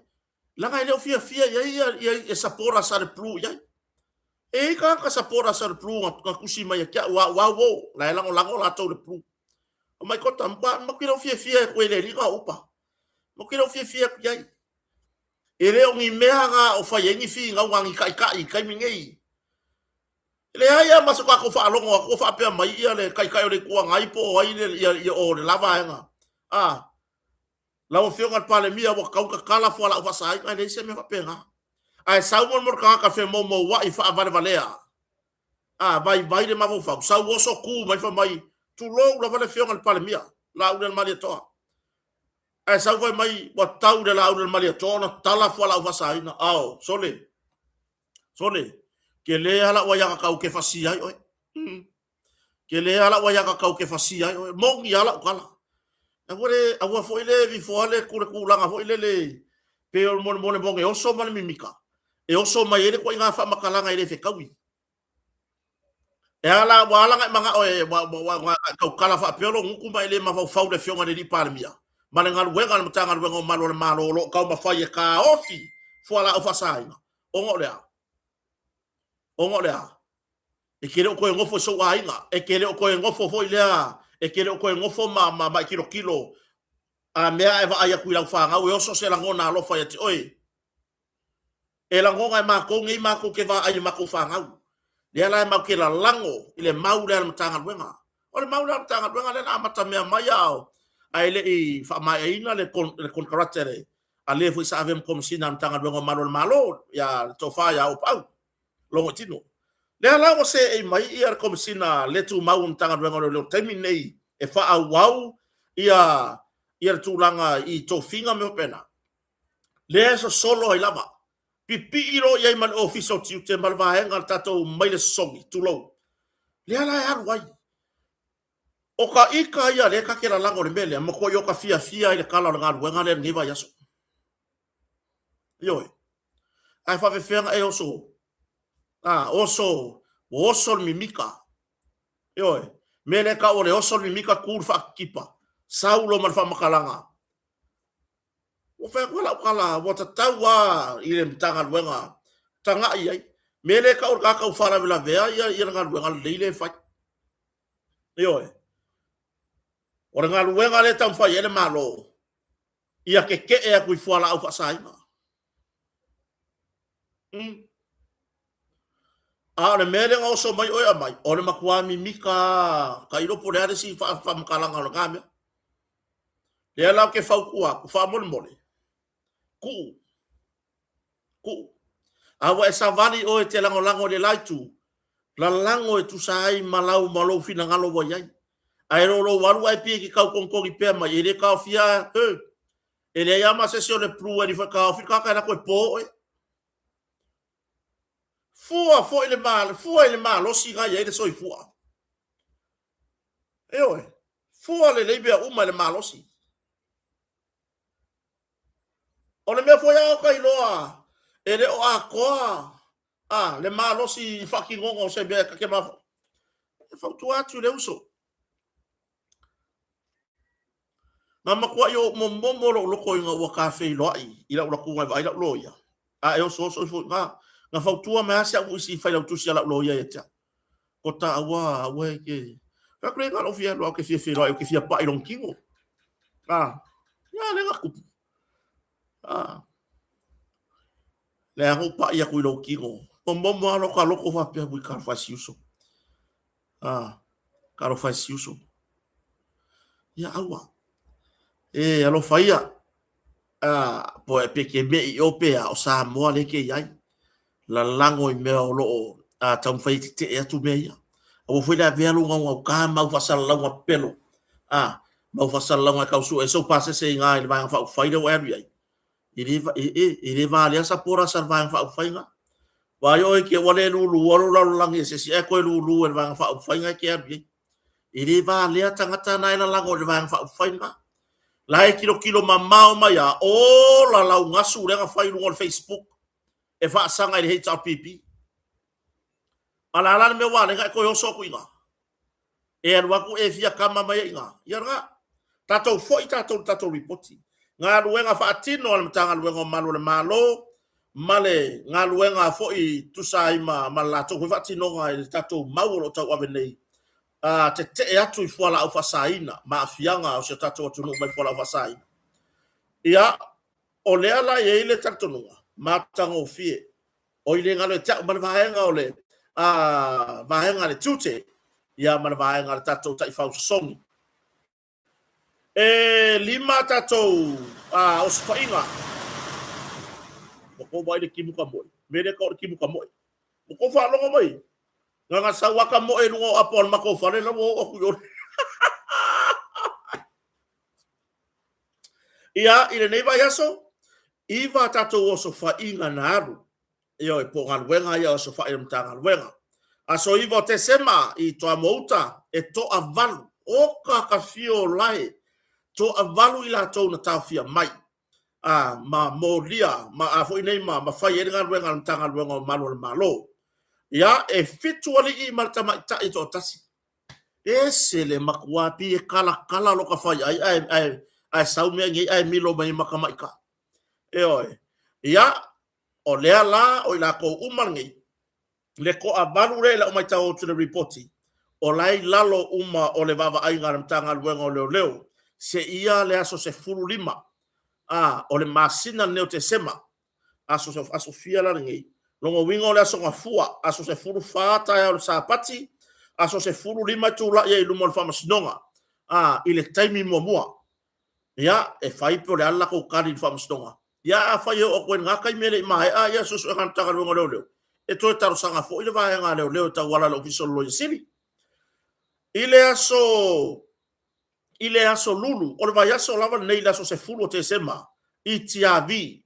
Speaker 1: Leaga e le o fiafia i ai ia, ia supporters a le Blue i ai. E i ai tagata supporters a le Blue na tusi mai ia te au, au au o, la e lagolago latou i le Blue. Fai mai Kota, matou te le o fiafia e le alii na o upa. Matou te le o fiafia atu i ai. E le o ni mea na o fai ai ni finauga a ni taitai i le taimi nei. E leai lava ma se tatou faalogo atu o faapea mai ia le Taitai o le Itu Agai po o ai le, o le la vaega. A, lau Afioga i le Palemia ua tatau ona tatala fualaau faasaina, e leai se mea faapena. Ae sau mo le tagata femoumouai faavalevalea, a, vaivai le mafaufau, sau oso tu mai fai mai, tulou lava le Afioga i le Palemia, Laaulialemalietoa. Ae sau fai mai, ua tau i le Laaulialemalietoa ona tatala fualaau faasaina. Ao, sole, sole, tele lava lau aiatatau ou te fasia ai oe. Tele lava lau aiatatau ou te fasia ai oe. Moni lava lau tala. Aua le, aua foi le vifoa le tulaga foi lele pei o le molemole oso ma le mimika, e oso mai ai le ituaiga faamatalaga e le fetaui. E a la, ua ala ona e manao e, ua, ua, ua e tautala faapea lou gutu ma e le mafaufau i le Afioga i le Alii Palemia ma le galuega a le Matagaluega o Malu a le Malo o lo o taumafai e taofi fualaau faasaina, ona o le a? Ona o le a? E te le o toe nofo i sou aiga, e te le o toe nofo foi lea, e te le o toe nofo ma, ma, ma e tilotilo a mea a e vaai atu i lau fanau e oso se lagona alofa ia te oe. E lagona e matou nei matou te vaai i matou fanau. Lea la e matou te lalago i le mau lea a le Matagaluega. O le mau lea a le Matagaluega lea na amata mea mai a o ae le i faamaeaina le le konekarate a le a le foi sa avea ma Komesina a le Matagaluega o Malu a le Malo ia le Tofa ia Auuapaau Logoitino. Lea la ua seei mai ia le Komesina le tumau o le Matagaluega o Leoleo i le taimi lenei e faaauau ia ia le tulaga i tofiga ma mea faapena. Lea e sosolo ai lava. Pipii loa i ai ma le Ofisa o Tiute ma le vaega o le tatou maile sosogi, tulou. Lea la e alu ai. O ka ika ia lea ta te lalago i le mea lea, matuai o ta fiafia ai i le tala o le galuega lea i lenei vaiaso. Ioe. Ae faafefea ona e oso? A, oso, ua oso le mimika. Ioe. Mea lea e tau o le oso le mimika tu le faakitipa. Sau loa ma le faamatalaga. Ua fai atu lau tala, ua tatau lava i le Matagaluega tagai i ai. Mea lea e tau o le tagata ua faalavelavea ia le galuega lelei lea e fai. Ioe. O le galuega lea e taumafai ai le Malo, ia tetee atu i fualaau faasaina. A o le mea lea na oso mai oe aumai, o le matua mimika lava, tailo po o le a le isi faamatalaga o lena mea. Lea la ou te fautua atu, faamolemole, tuu, tuu. A ua e savali oe e te lagolago i le la itu, lalago e tusa ai ma lau ma lou finagalo ua i ai. Ae le o lou alu ae pei e te tau togitogi pea mai, e le taofia, he, e leai lava ma se isi o le plu e alu ifo e taofi le tagata e alu atu e po oe. Fua foi le fua i le malosi na i ai le soifua. Ioe, fua lelei mea uma i le malosi. O le mea foi a o ka iloa e le o atoa a le malosi i faatinoga o se mea e ta te mafaufau. E fautua atu i le uso. Na matuai ou momomo lou loto ina ua ta feiloai i lau latuga e vaai lau loia, a e osooso ifo i ina. Na fautua mai lava si au isi failautusi a lau loia ia te au, Kota, aua, aua e te... Fai atu, Leai, na o lou fia alu lava ou te fia feiloai, ou te fia pai i lona tino. A, ia, lea na tupu. A, lea na ou pai atu i lou tino. Momomo lava lou loto faapea, ui, talofa e si uso. A, talofa e si uso. Ia, aua. E, alofa ia. A, po e pe ke meʻi ʻo pe a, o Samoa lea ke i ai. Lalago i mea o loo a, taumafai e tetee atu mea ia. Aua foi le avea lou gaugauta ma au faasalalauga pepelo. A, ma au faasalalauga e tau sue ai sou pasese i ina i le Vaega Faaupufai lea ua e alu i ai. E le, e, e, e le valea supporters a le Vaega Faaupufai na. Vaai oe ke ua le lulua lou lalolagi e se isi ae toe lulu e le Vaega Faaupufai na e te alu i ai. E le valea tagata na e lalago i le Vaega Faaupufai na. La e tilotilo mamao mai a, ola lau gasu lea na fai i luga o le Facebook e faasaga i le HRPP. A o le a la le mea ua ala ai ona e toe oso atu i ina? E alu atu e fia kama mai ai i ina. Ia lena. Tatou foi tatou i le tatou lipoti. galuega faatino a le Matagaluega o Malu o le Malo ma le galuega foi e tusa ai ma ma le latou foi faatinoga i le tatou mau o lo o tauave nei, a tetee atu i fualaau faasaina ma aafiaga o si o tatou atunuu mai fualaau faasaina. Ia, o lea la e i ai le talitonuga matagofie, oi le galo ia te au ma le vaega o le vaega a le tiute, ia ma le vaega a le tatou taifau sosogi. E lima tatou osofaiga. Ua tou vaai i le timu kamoe? Mea lea e tau o le timu kamoe. Ua tou faalogo mai? Na ona sau lava kamoe i luga o apo o le matou fale la ua oo atu i o. Ia, i lenei vaiaso, iva tatou osofaiga na alu. Ioe, po o galuega ia o osofai a le Matagaluega. Aso 9 o Tesema i Toamuauta, e toavalu, oka ka fio o lae, toavalu i latou na taofia mai, a, ma molia, ma a foi nei ma, ma fai ai le galuega a le Matagaluega o Malu o le Malo. Ia, e fitu alii ma le tamaitai e toatasi. Ese le matua pi e kalakala lo ka fai ai, ae, ae, ae sau mea nei ae milo mai ma tamaitai. Ioe. Ia, o lea la o i latou uma nei, le toavalu lea i lau matau atu i le ripoti, o la e i lalo uma o le vaavaaiga a le Matagaluega o Leoleo seia le aso 15 a, o le masina lenei o Tesema, aso, aso fia la lenei? Lona uiga o le aso Gafua, aso 14 taeao o le Sapati, aso 15 e tulai ai i luma o le Faamasinoga a, i le taimi muamua. Ia, e fai pe o le a le latou tali i le Faamasinoga. Ia, afai e oo atu ai i lena taimi e le i maea ia suesuega a le Matagaluega o Leoleo, e toe talosaga foi le vaega a Leoleo e tauala i le Ofisa o le Loia Sili. I le aso i le aso Lulu, o le vaiaso lava lenei i le aso 10 o Tesema, i Tiavi,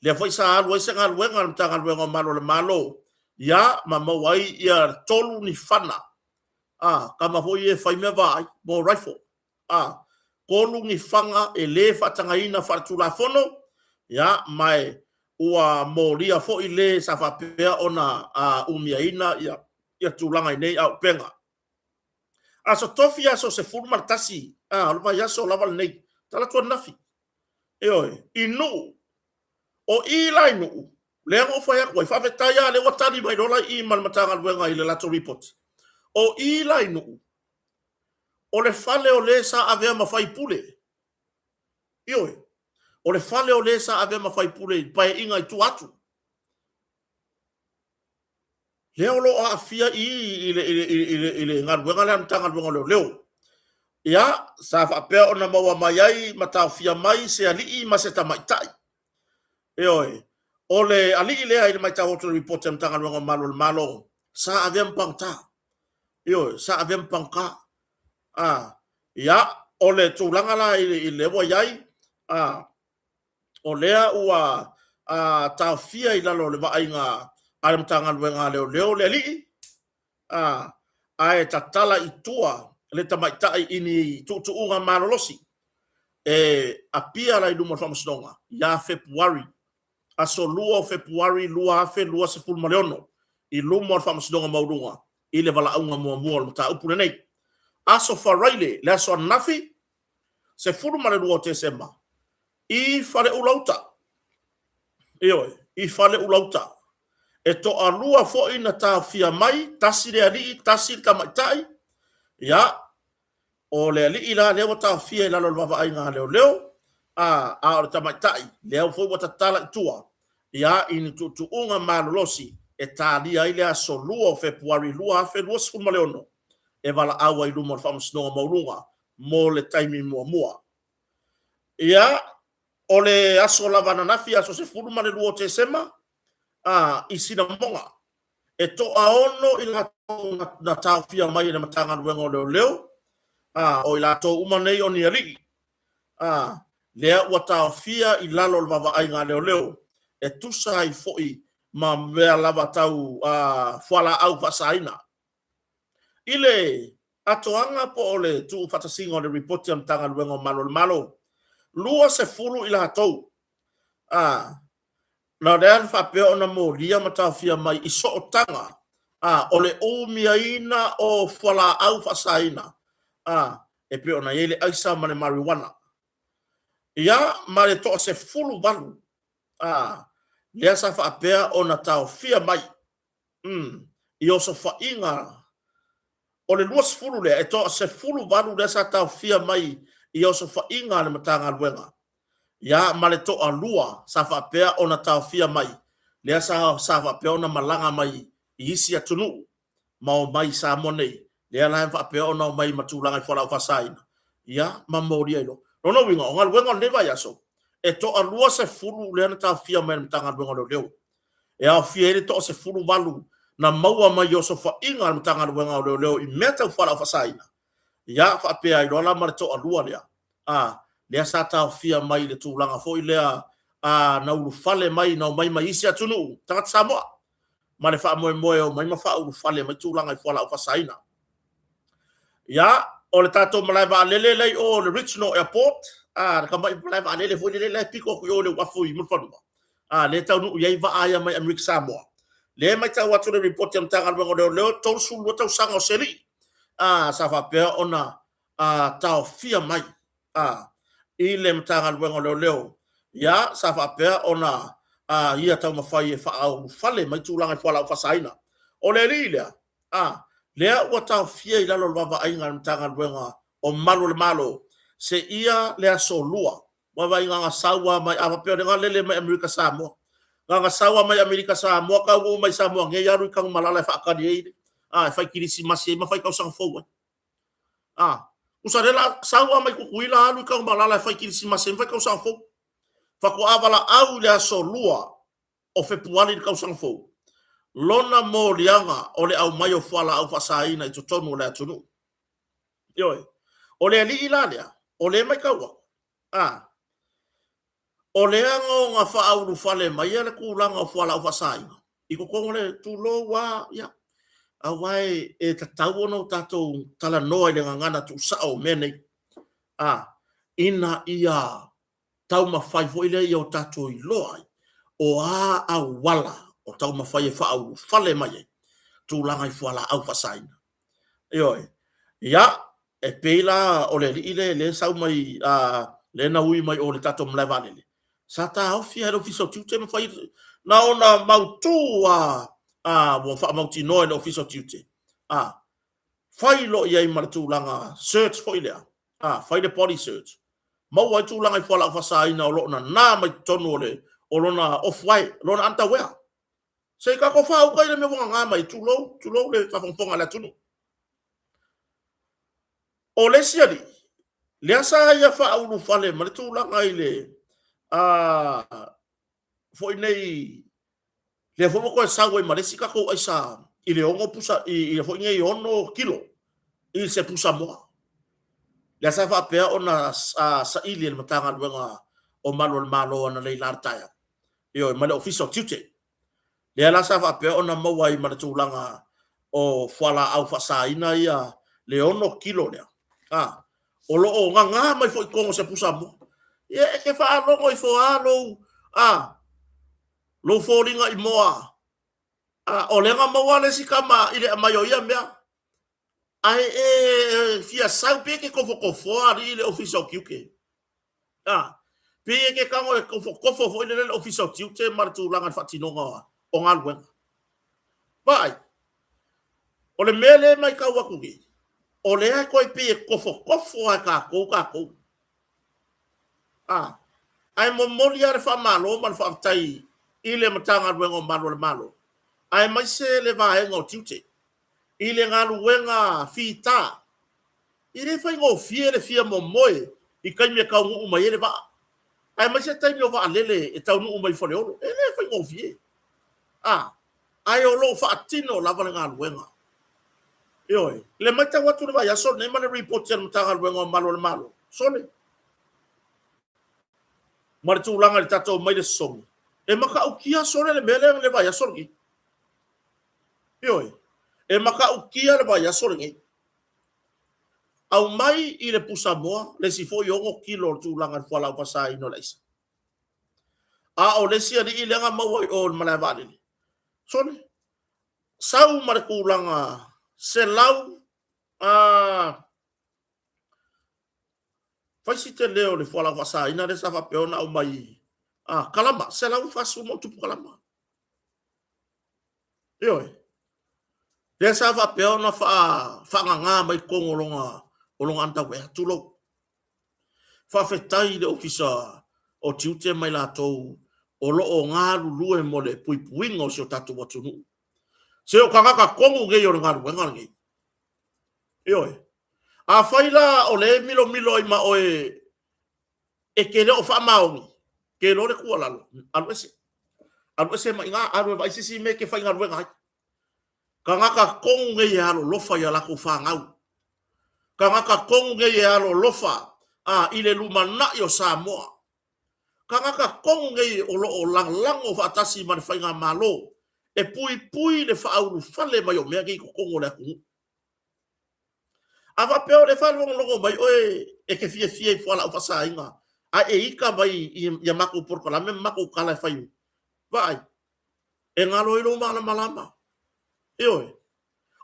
Speaker 1: lea foi sa alu ai se galuega a le Matagaluega o Malu o le Malo, ia, ma maua ai ia tolu ni fana, a, tama foi ia e fai mea vaai, mo rifle. A. Tolu ni faga e lē faatagaina faaletulafono, ia, ma e ua molia foi lē sa faapea ona umiaina ia, ia tulaga i nei auupega. Aso Tofi aso 11, a, o le vaiaso lava lenei, talaatu ananafi, ioe, i Nuu. O i la i Nuu, lea na ou fai atu ai, faafetai lava lea ua tali mai loa la i i ma le Matagaluega i le latou report. O i la i Nuu, O le fale o le sa avea ma faipule. Ioe. O le fale o le sa avea ma faipule i paeaiga i tua atu. Lea o lo o aafia i i le, i le, i le, i le galuega lea a le Matagaluega o Leoleo. Ia, sa faapea ona maua mai ai ma taofia mai se alii ma se tamaitai. Ioe. O le alii lea i le matau atu i le ripoti a le Matagaluega o Malu o le Malo, sa avea ma pagota. Ioe, sa avea ma pagota. A, ia, o le tulaga la i, i lea ua i ai, a, o lea ua a, taofia i lalo o le vaaiga a le Matagaluega a Leoleo le alii, a, ae tatala i tua le tamaitai i ni tuutuuga malolosi e apia la i luma o le Faamasinoga ia Fepuari, aso 2 o Fepuari 2026 i luma o le Faamasinoga Maualuga i le valaauga muamua o le mataupu lenei. Aso Faraile, le aso ananafi, 12 o Tesema, i Faleula-uta. Ioe, i Faleula-uta. E toalua foi na taofia mai, tasi le alii, tasi le tamaitai. Ia, o le alii la lea ua taofia i lalo o le vaavaaiga a leoleo, a, a o le tamaitai, lea foi ua tatala i tua, ia, i ni tuutuuga malolosi e talia ai le aso 2 o Fepuari 2026 e valaau ai i luma o le Faamasinoga Maualuga mo le taimi muamua. Ia, o le aso lava ananafi, aso 12 o Tesema, a, i Sinamoga, e toaono i latou na taofia mai e le Matagaluega o Leoleo, a, o i latou uma nei o ni alii, a, lea ua taofia i lalo o le vaavaaiga a leoleo, e tusa ai foi ma mea lava tau a, fualaau faasaina. I le atoaga po o le tuufaatasiga o le Ripoti a le Matagaluega o Malu o le Malo, 20 i latou a, na lea na faapea ona molia ma taofia mai i sootaga a, o le umiaina o fualaau faasaina a, e pei ona i ai le aisa ma le marijuana. Ia, ma le toa-18, a, lea sa faapea ona taofia mai, i osofaiga o le 20 lea, e toa-18 lea sa taofia mai i osofaiga a le Matagaluega, ia, ma le toalua sa faapea ona taofia mai, lea sa faapea ona malaga mai i isi atunuu ma omai i Samoa nei, lea la e faapea ona omai ma tulaga i fualaau faasaina, ia, ma molia i loo. Lona uiga, o galuega o lenei vaiaso, e toa-20 lea na taofia mai e le Matagaluega o Leoleo, e aofia ai le toa-18 na maua mai i osofaiga a le Matagaluega o Leoleo i mea tau fualaau faasaina, ia, faapea ai loa la ma le toalua lea, a, lea sa taofia mai i le tulaga foi lea, a, na ulufale mai, na omai mai isi atunuu, tagata Samoa, ma le faamoemoe e omai ma faaulufale mai tulaga i fualaau faasaina. Ia, o le tatou malae vaalele la i o le Regional Airport, a, le tamai malae vaalele foi lele la e pito atu i o i le uafu i Mulifanua, a, lea e taunuu i ai vaa ia mai Amerika Samoa. Lea e matau atu le lipoti a le Matagaluega o Leoleo, 32 tausaga o se alii, a, sa faapea ona taofia mai a, i le Matagaluega o Leoleo, ia, sa faapea ona a, ia taumafai e faaulufale mai tulaga i fualaau faasaina. O le alii lea, a, lea ua taofia i lalo o le vaavaaiga a le Matagaluega o Malu o le Malo, seia le aso Lua. Vaavaaiga na sau lava mai, a faapea o lea na lele mai Amerika Samoa, na ona sau lava mai Amerika Samoa taunuu mai Samoa nei, alu i Tanumalala e faatali ai, a, e fai kerisimasi ai ma fai tausaga fou ai. A, tusa lea la sau lava mai Tutuila alu i Tanumalala e fai kerisimasi ai ma fai tausaga fou. Faatoa valaau i le aso 2 o Fepuari i le tausaga fou, lona moliaga o le aumai o fualaau faasaina i totonu o le atunuu. Ioe. O le alii la lea, o lea e matau atu, a, o lea na ona faaulufale mai le tulaga o fualaau faasaina i totonu o le tulou a, ia, aua e tatau ona o tatou talanoa i le gagana tuusao o mea nei, a, ina ia taumafai foi lea ia o tatou iloa ai o a auala o taumafai e faaulufale mai ai tulaga i fualaau faasaina. Ioe. Ia, e pei la o le alii lea lea sau mai a lea na ui mai o le tatou malae vaalele, sa taofi lava e le Ofisa o Tiute ma fai na ona mautu a a ua faamautinoa e le Ofisa o Tiute a fai loa i ai ma le tulaga search foi lea, a fai le body search, maua ai tulaga i fualaau faasaina o lo o nana mai totonu o le o lona off-white, lona underwear. Se i tatou faauka i le mea ua nana mai, tulou, tulou le faafogafoga a le atunuu. O le isi alii, lea sa ia faaulufale ma le tulaga i le a foi nei, lea foi ua toe sau ai ma le isi tatou aisa i le 6 pusa, i le foi nei 6 kilo i se pusa moa. Lea sa faapea ona saili e le Matagaluega o Malu o le Malo analeila i le taeao, ioe, ma le Ofisa o Tiute. Lea la sa faapea ona maua ai ma le tulaga o fualaau faasaina ia le 6 kilo lea, a, o lo o gaga mai foi i totonu o se pusa moa. Ia e te faalogo ifo lava lou, a, lou foliga i moa, a, o lea na maua le isi tama i le aumai o ia mea. Ae e fia sau pei e te tofotofoa alii le Ofisa o Tiute. A, pei e te tago e tofotofo foi lele le Ofisa o Tiute ma le tulaga i le faatinoga o galuega. Vaai, o le mea lea e matau atu nei, o lea e toe pei e tofotofo lava e tatou tatou. A, ae momoli lava le faamalo ma le faafetai i le Matagaluega o Malu o le Malo, aemaise le vaega o tiute i le galuega fita. E le faigofie le fia momoe i taimi e taunuu mai ai le vaa, aemaise taimi o vaalele e taunuu mai i Faleolo. E le faigofie. A, ae o lo o faatino lava le galuega. Ioe, i le matau atu i le vaiaso lenei ma le lipoti a le Matagaluega o Malu o le Malo, sole, ma le tulaga i le tatou omai i le sosogi, e matautia sole le mea lea i le vaiaso lenei. Ioe, e matautia le vaiaso lenei. Aumai i le pusamoa le isi foi 6 kilo o le tulaga i le fualaau faasaina o le aisa. A o le isi alii lea na maua i o i le malae vaalele, sole, sau ma le tulaga 100 a Fai si tele o le fualaau faasaina lea sa faapea ona aumai a kalama, 140+ kalama. Ioe. Lea sa faapea ona faagaga mai totonu o lona underwear, tulou. Faafetai i le Ofisa o Tiute ma i latou o lo o galulue mo le puipuiga o si o tatou atunuu. Se o tagata tonu nei o le galuega lenei. Ioe. Afai la o lea e milomilo ai ma oe e te le o faamaoni, te iloa le tuualalo, alu ese. Alu ese mai i ina, alu e vaai se isi mea e te faigaluega ai. Tagata tonu nei e alolofa i a latou fanau. Tagata tonu nei e alolofa a, i le lumanai o Samoa. Tagata tonu nei o lo o lagolago faatasi ma le Faigamalo e puipui le faaulufale mai o mea nei i totonu o le atunuu. A faapea o lea e faalogologo mai oe e te fiafia i fualaau faasaina ae e ita mai i a matou polokalame ma matou tala e fai, vaai, e galo ai lou malamalama. Ioe.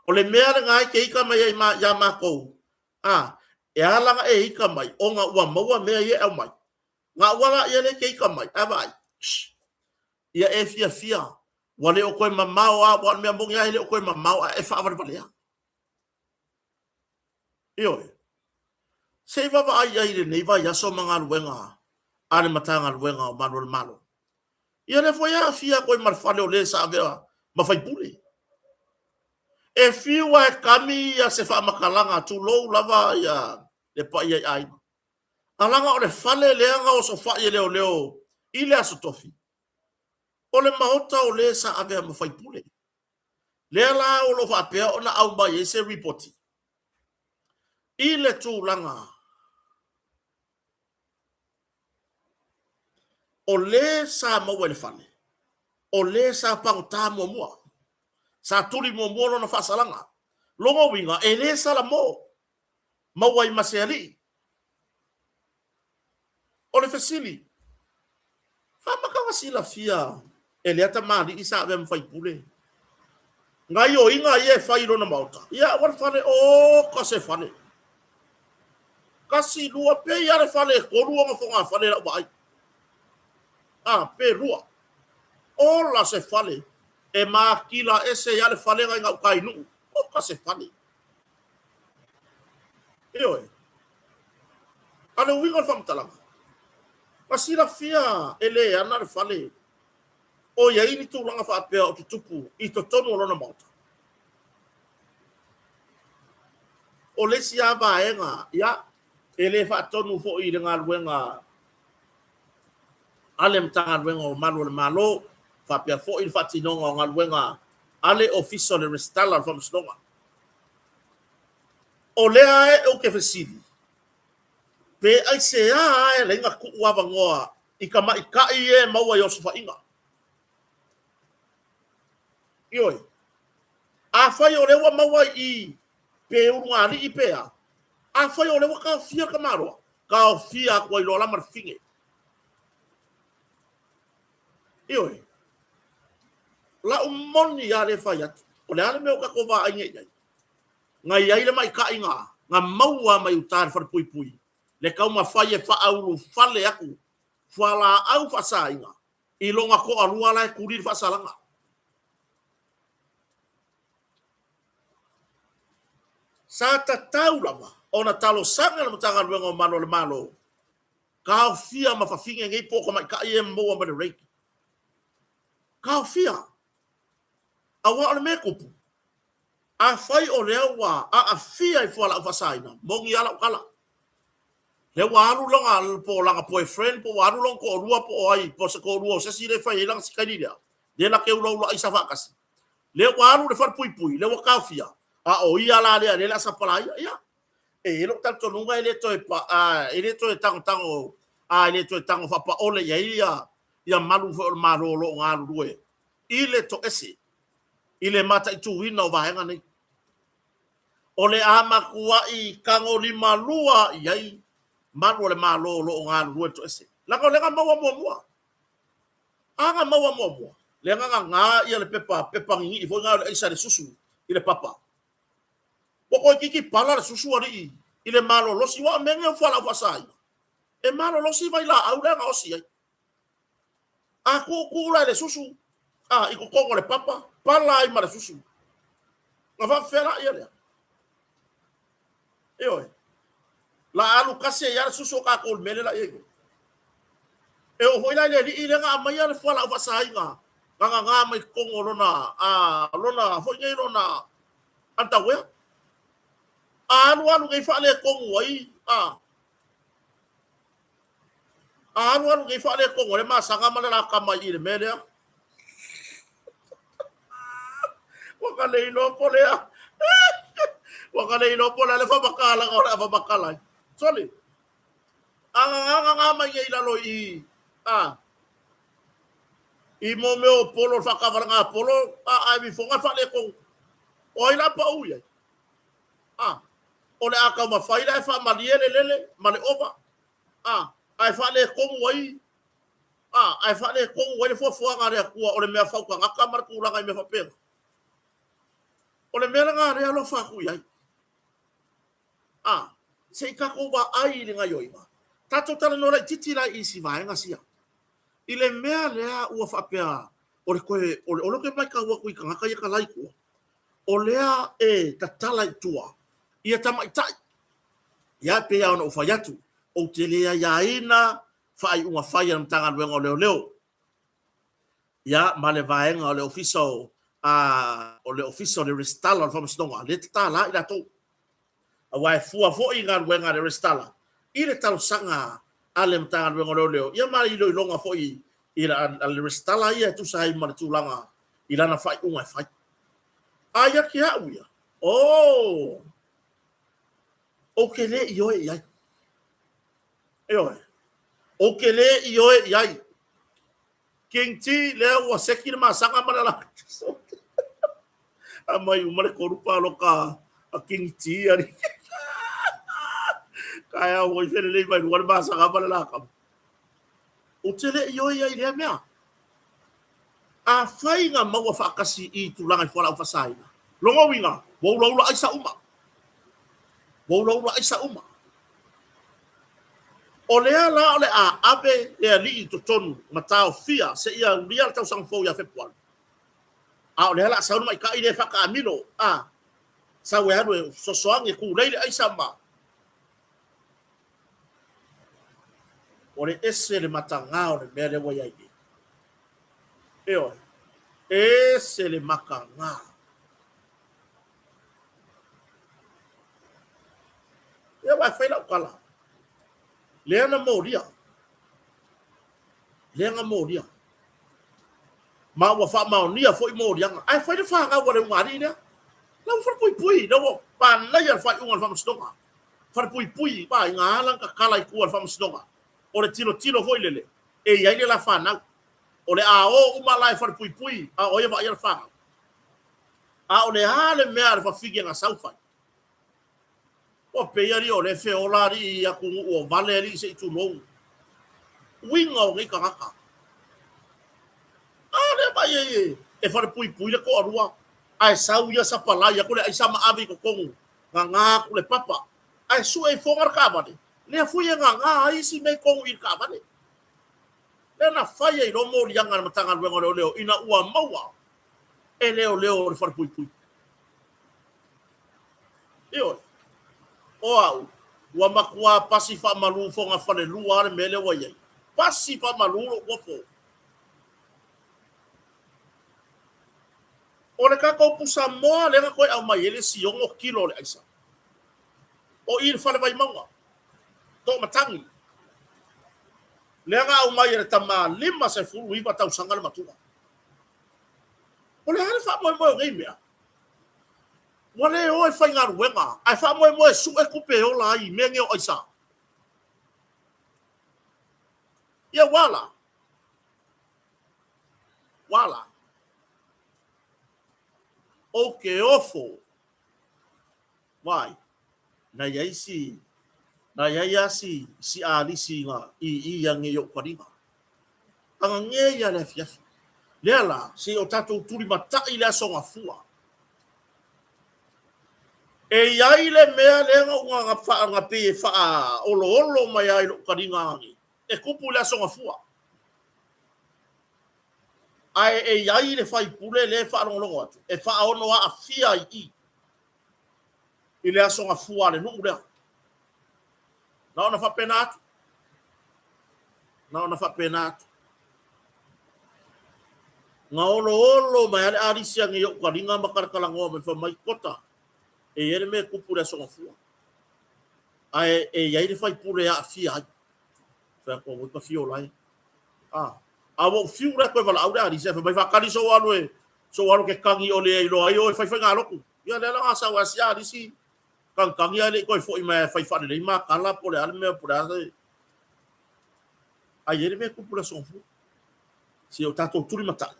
Speaker 1: O le mea lena e te ita mai ai ia matou, a, e ala ona e ita mai ona ua maua mea ia e aumai. Na ua laia lea e te ita mai, ae vaai, shh, ia e fiafia, ua le o toe mamao lava, aua o le mea moni lava e le o toe mamao ae e faavalevalea. Ioe. Se i vaavaai i ai i lenei vaiaso ma galuega a le Matagaluega o Malu o le Malo. Ia lea foi e aafia atu ai ma le fale o le sa avea ma faipule. E fiu lava e kami ia se faamatalaga, tulou lava ia le paia i aiga. A laga o le fale lea na osofai e leoleo i le Aso Tofi, o le maota o le sa avea ma faipule. Lea la o lo o faapea ona aumai ai se ripoti i le tulaga o le sa maua i le fale, o le sa pagota muamua, sa tuli muamua lona faasalaga. Lona uiga, e le salamo maua ai ma se alii. O le fesili, faamata na silafia e lea tamalii sa avea ma faipule gaioiga ia e fai i lona maota? Ia aua le fale, oka se fale. Tasi, lua, pe i a le fale e tolu ona fogafale lau vaai. A, pe lua. Ola se fale e matila ese ai le fale na i gauta i Nuu. Oka se fale. Ioe. A o le uiga o le faamatalaga, na silafia e le ana le fale o i ai ni tulaga faapea o tutupu i totonu o lona maota. O le isi lava vaega, ia, e le faatonu foi i le galuega a le Matagaluega o Malu o le Malo, faapea foi le faatinoga o galuega a le Ofisa o le Resitala o le Faamasinoga. O lea ae ou te fesili, pe aisea e ala ai ona tuu avanoa i tamaitai ia e maua i osofaiga? Ioe. Afai o lea ua maua i i, pe ulugalii pe a, afai o lea ua taofia le tamaloa, taofia atu ai loa la ma le fine. Ioe. Lau moni lava lea e fai atu, o le a le mea o tatou vaai nei i ai? Na i ai le maitaʻi na, na maua mai uta i le falepuipui, le taumafai e faaulufale atu fualaau faasaina i lona toalua la e tuli le faasalaga. Sa tatau lava ona talosaga le Matagaluega o Malu a le Malo, taofia ma fafine nei po o tamaitai ia e maua mai le rape. Taofia! Aua o le mea e tupu, afai o lea ua aafia i fualaau faasaina, moni lava lau tala, lea ua alu lona, po o lana boyfriend, po ua alu lona toalua, po o ai, po o se toalua o se isi lea e fai ai lana sikaili lea, lea la te ulaula aisa faatasi, lea ua alu i le falepuipui, lea ua taofia, a o ia la lea lea o le a sapalaia. Ia, e i ai lou talitonuga e le toe, e le toe tagotago, a e le toe tago faapaole i ai ia malu foi o le Malo o lo o galulue i le toese i le mataituina o vaega nei. O le a matuai tagolimalua i ai malu o le Malo o lo o galulue toese. Leaga o lea na maua muamua. A na maua muamua, lea na gaga ia le pepa, pepa ninii foi na o le aisa i le susu i le papa. Ua toeitiiti pala le susu alii i le malolosi, aua o mea nei o fualaau faasaina. E malolosi vailaau lea na osi ai. A tuutuu la i le susu, a, i totonu o le papa, pala ai ma le susu. Na faapefea laia lea? Ioe. La alu tasi ai lava le susu o tatou i le mea lea la i ai nei. E oo foi la i le alii lea na aumaia le fualaau faasaina na nana mai totonu o lona, a, lona foi nei lona underwear. A alu alu nei faaletonu ai, a, a alu alu nei faaletonu ai le masaga ma le laka mai i le mea lea. Ua ka le iloa po o le a. Ua ka le iloa po o le a le faamatalaga o le a faamatala ai. Sole, a gagā mai nei i lalo i i, a, i mō mea o polo, le faatavalaga a polo, a, a e mifoga e faaletonu. O ai la pau i ai? A, o le a taumafai la e faamalie le lele ma le ova, a, ae faaletonu ai A, ae faaletonu ai le fuafuaga a le Atua o le mea fautagata ma le tulaga i mea faapena. O le mea lena lea alofa atu i ai. A, se i tatou vaai i le gaioiga. Tatou talanoa laititi la i isi vaega sia. I le mea lea ua faapea o le toe, o le, o lea ou te matau atu i tagata ia talai i tua, o lea e tatala i tua ia tamaitai. Ia, e pei lava ona ou fai atu, ou te le aiaina faaiuga fai a le Matagaluega o Leoleo, ia, ma le vaega o le Ofisa o, a, o le Ofisa o le Resitala o le Faamasinoga, lea e tatala i latou. Aua e fua foi galuega a le Resitala i le talosaga a le Matagaluega o Leoleo, ia ma iloiloga foi i a le Resitala ia e tusa ai ma le tulaga i lana faaiuga e fai. A ia te au ia, oh, ou te le ioe i ai. Ioe. Ou te le ioe i ai. King T, lea ua seki le masaga ma le ala. Aumai uma le kolu paloka a King T ali. Taeao foi felelei mai luga le masaga ma le lakama. Ou te le ioe i ai i lea mea. Afai na maua faatasi i tulaga i fualaau faasaina, lona uiga, ua ulaula aisa uma. Ua ulaula aisa uma. O lea la o le a ave le alii i totonu ma taofia seia ulia le tausaga fou ia Fepuari. A o lea la a sau le maitai lea e faataamilo, a sau e alu e fesoasoani e tulei le aisa ma O le ese le mataga o le mea lea ua i ai nei. Ioe, ese le mataga. Ia aua e fai lau tala, lea na molia, lea na molia. Ma ua faamaonia foi moliaga. Ae fai le fanau a le ugaalii lea. La ua falepuipui, la ua manaia le faaiuga a le faamasinoga. Falepuipui, vaai, na ala ona tatala i tua e le faamasinoga. O le tilotilo foi lele, e i ai le la fanau. O le a o uma la e falepuipui, a o ai e vaaia le fanau? A o le a le mea a le fafine na sau fai? Ua pei alii o lea e feola alii i atunuu o vale alii se i tulou. Uiga o nei tagata. A lea vaai ai e falepuipui le toalua ae sau ia sapalai atu le aisa ma ave i totonu gaga atu le papa ae sue ifoga le taavale lea foi e gaga ai isi mea i totonu i le taavale. Lea na fai ai loa moliaga a le Matagaluega o Leoleo ina ua maua e leoleo o le falepuipui. Ioe. O au, ua matuā pasi faamalu fogafalelua lava le mea lea ua i ai. Pasi faamalu lou ofo. O le tatou pusamoa lea na toe aumai ai le isi 6 kilo o le aisa. O i le fale Vaimauga, Toomatagi. Lea na aumai e le tama 59 tausaga le matua. O le a le faamoemoe o nei mea? Ua le o e faigaluega, ae faamoemoe e sue tupe e ola ai i mea nei o aisa. Ia ua la? Ua la? Ou te ofo. Why? Na iai si, na iai a si, si alisi na i i ia nge i ou paliga. Aga nge ia le afiafi. Lea la, se i o tatou tulimatai le aso gafua. E i ai le mea lea na ou na pei e faaoloolo mai ai i lou taliga ananei, e tupu i le Aso Gafua. Ae e i ai le faipule lea e faalogologo atu, e faaono aafia ai i i le Aso Gafua a le nuu lea. Na ona faapena atu. Na ona faapena atu. Na oloolo mai lava le alisi anei i ou taliga ma talatalanoa mai fai mai, Kota, e i ai le mea e tupu i le Aso Gafua. Ae e i ai le faipule e aafia ai. Fai atu, auoi ta fio la e. A, a ua ou fiu la e toe valaau le alisi, ae fai mai, faatali sou alu e, sou alu ke tagi o le iloa ai o e fai faigalotu. Ia lea la na sau ai si alisi tagitagi ae le i toe foi mai e fai faalelei matala po o le a le mea po o le a se Ai e le mea tupu le aso Gafua. Se o tatou tulimatai,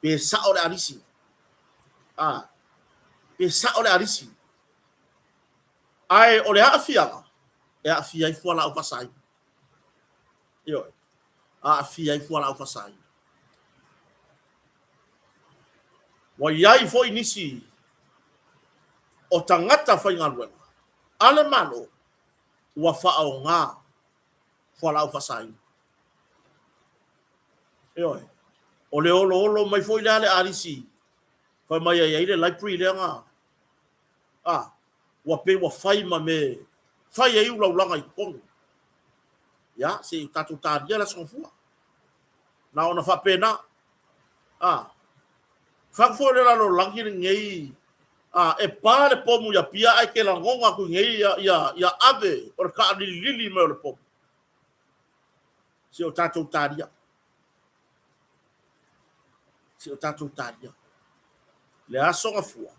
Speaker 1: pe sao le alisi. A, pe sao le alisi. Ae o le aafiaga, e aafia ai fualaau faasaina. Ioe, aafia ai fualaau faasaina. Ua i ai foi nisi o tagata faigaluega a le Malo ua faaaoga fualaau faasaina. Ioe, o le oloolo mai foi lea a le alisi fai mai ai ai le library lea na a ua pei ua fai ma me fai ai ulaulaga i totonu. Ia, se i tatou talia le Aso Gafua. Na ona faapena. A, fai foi le lalolagi lenei, a, e pa le pomu i Apia ae te lagona atu i nei ia, ia, ia ave o le taalililili mai o le pomu. Se o tatou talia. Se o tatou talia. Le Aso Gafua,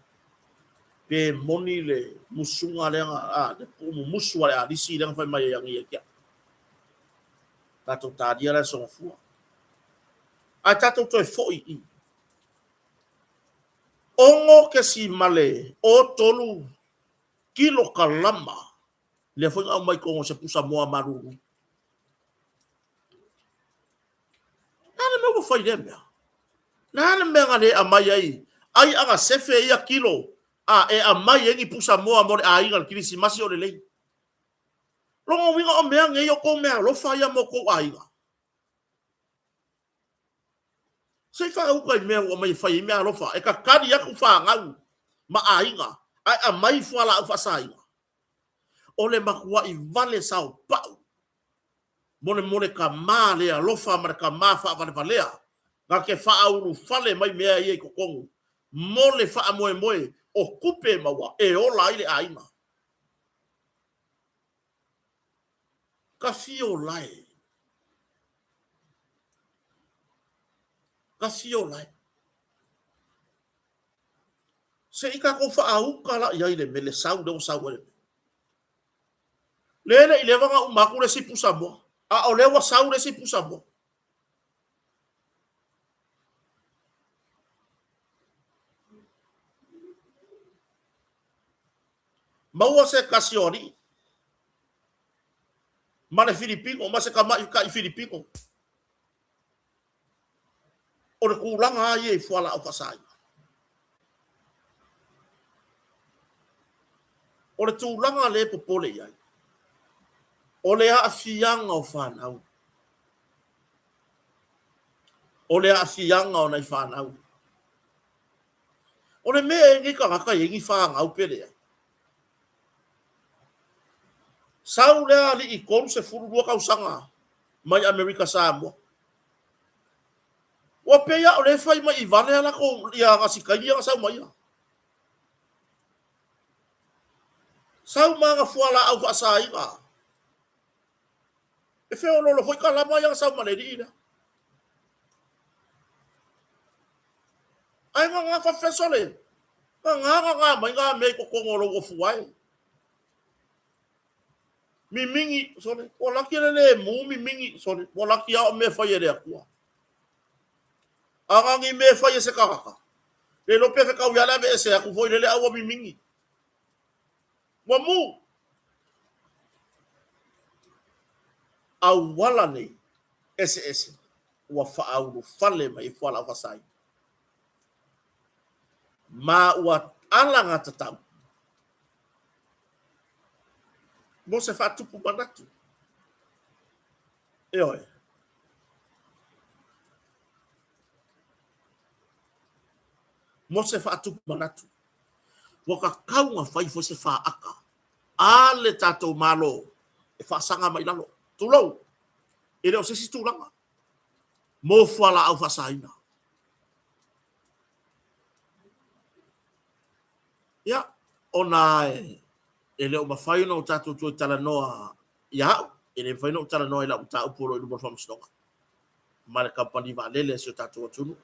Speaker 1: pe moni le musuga lea, a, le puumumusu a le alisi lea na fai mai ai anei ia te au. Tatou talia le Aso Gafua. Ae tatou toe foi i 6.03 kilokalama lea foi na aumai totonu o se pusa moa malulu. Le a le mea ua fai i lea mea? Le a le mea na le aumai ai? Ai ana sefe ia kilo a e aumai ai ni pusa moa mo le aiga i le Kerisimasi o lelei. Lona uiga o mea nei o tou meaalofa ia mo tou aiga. Se i faauka i mea ua aumai e fai ai meaalofa, e tatali atu fanau ma aiga ae aumai fualaau faasaina. O le matuai vale saopau mo le tama le alofa ma le tama faavalevalea na te faaulufale mai mea ia i totonu mo le faamoemoe o tupe e maua e ola ai le aiga. Tafiolae. Tafiolae. Se i tatou faauka la i ai le mele sau lea ua sau ai le mea. Lea e le i leva ona uma atu le isi pusamoa, a o lea ua sau le isi pusamoa. Maua se tasi o alii ma le Filipino, ma se tamaitai Filipino. O le tulaga lava ia i fualaau faasaina. O le tulaga lea e popole i ai, o le aafiaga o fanau. O le aafiaga o nai fanau. O le mea e nei tagata e i ai ni fanau pe leai. Sau lea alii 32 tausaga mai Amerika Samoa. Ua pei lava o lea e fai mai i vale a latou ia ana sikaini ia na sau ma ia. Sau ma ana fualaau faasaina. E feoloolo foi kalama ia na sau ma le alii lea. Ae gagā fafeso le gagā gagā mai ngā mea i totonu o lou ofu ae. Mimigi, sole, ua laki le le mu mimigi, sole, ua laki a o mea fai e le Atua. A na ni mea fai e se tagata, le iloa pe fetau ia le aveese atu foi lele a ua mimigi. Ua mu. Auala nei eseese ua faaulufale mai ai fualaau faasaina. Ma ua alagatatau. Mo se faatupu manatu. Ioe. Mo se faatupu manatu. Ua tatau ona fai foi se faata a le tatou Malo e faasaga mai lalo. Tulou, e le o se isi tulaga mo fualaau faasaina. Ia, ona e le o mafai ona o tatou toe talanoa ia au, e le mafai ona ou talanoa i lau mataupu o lo o i luma o le Faamasinoga ma le kamupani vaalele a si o tatou atunuu.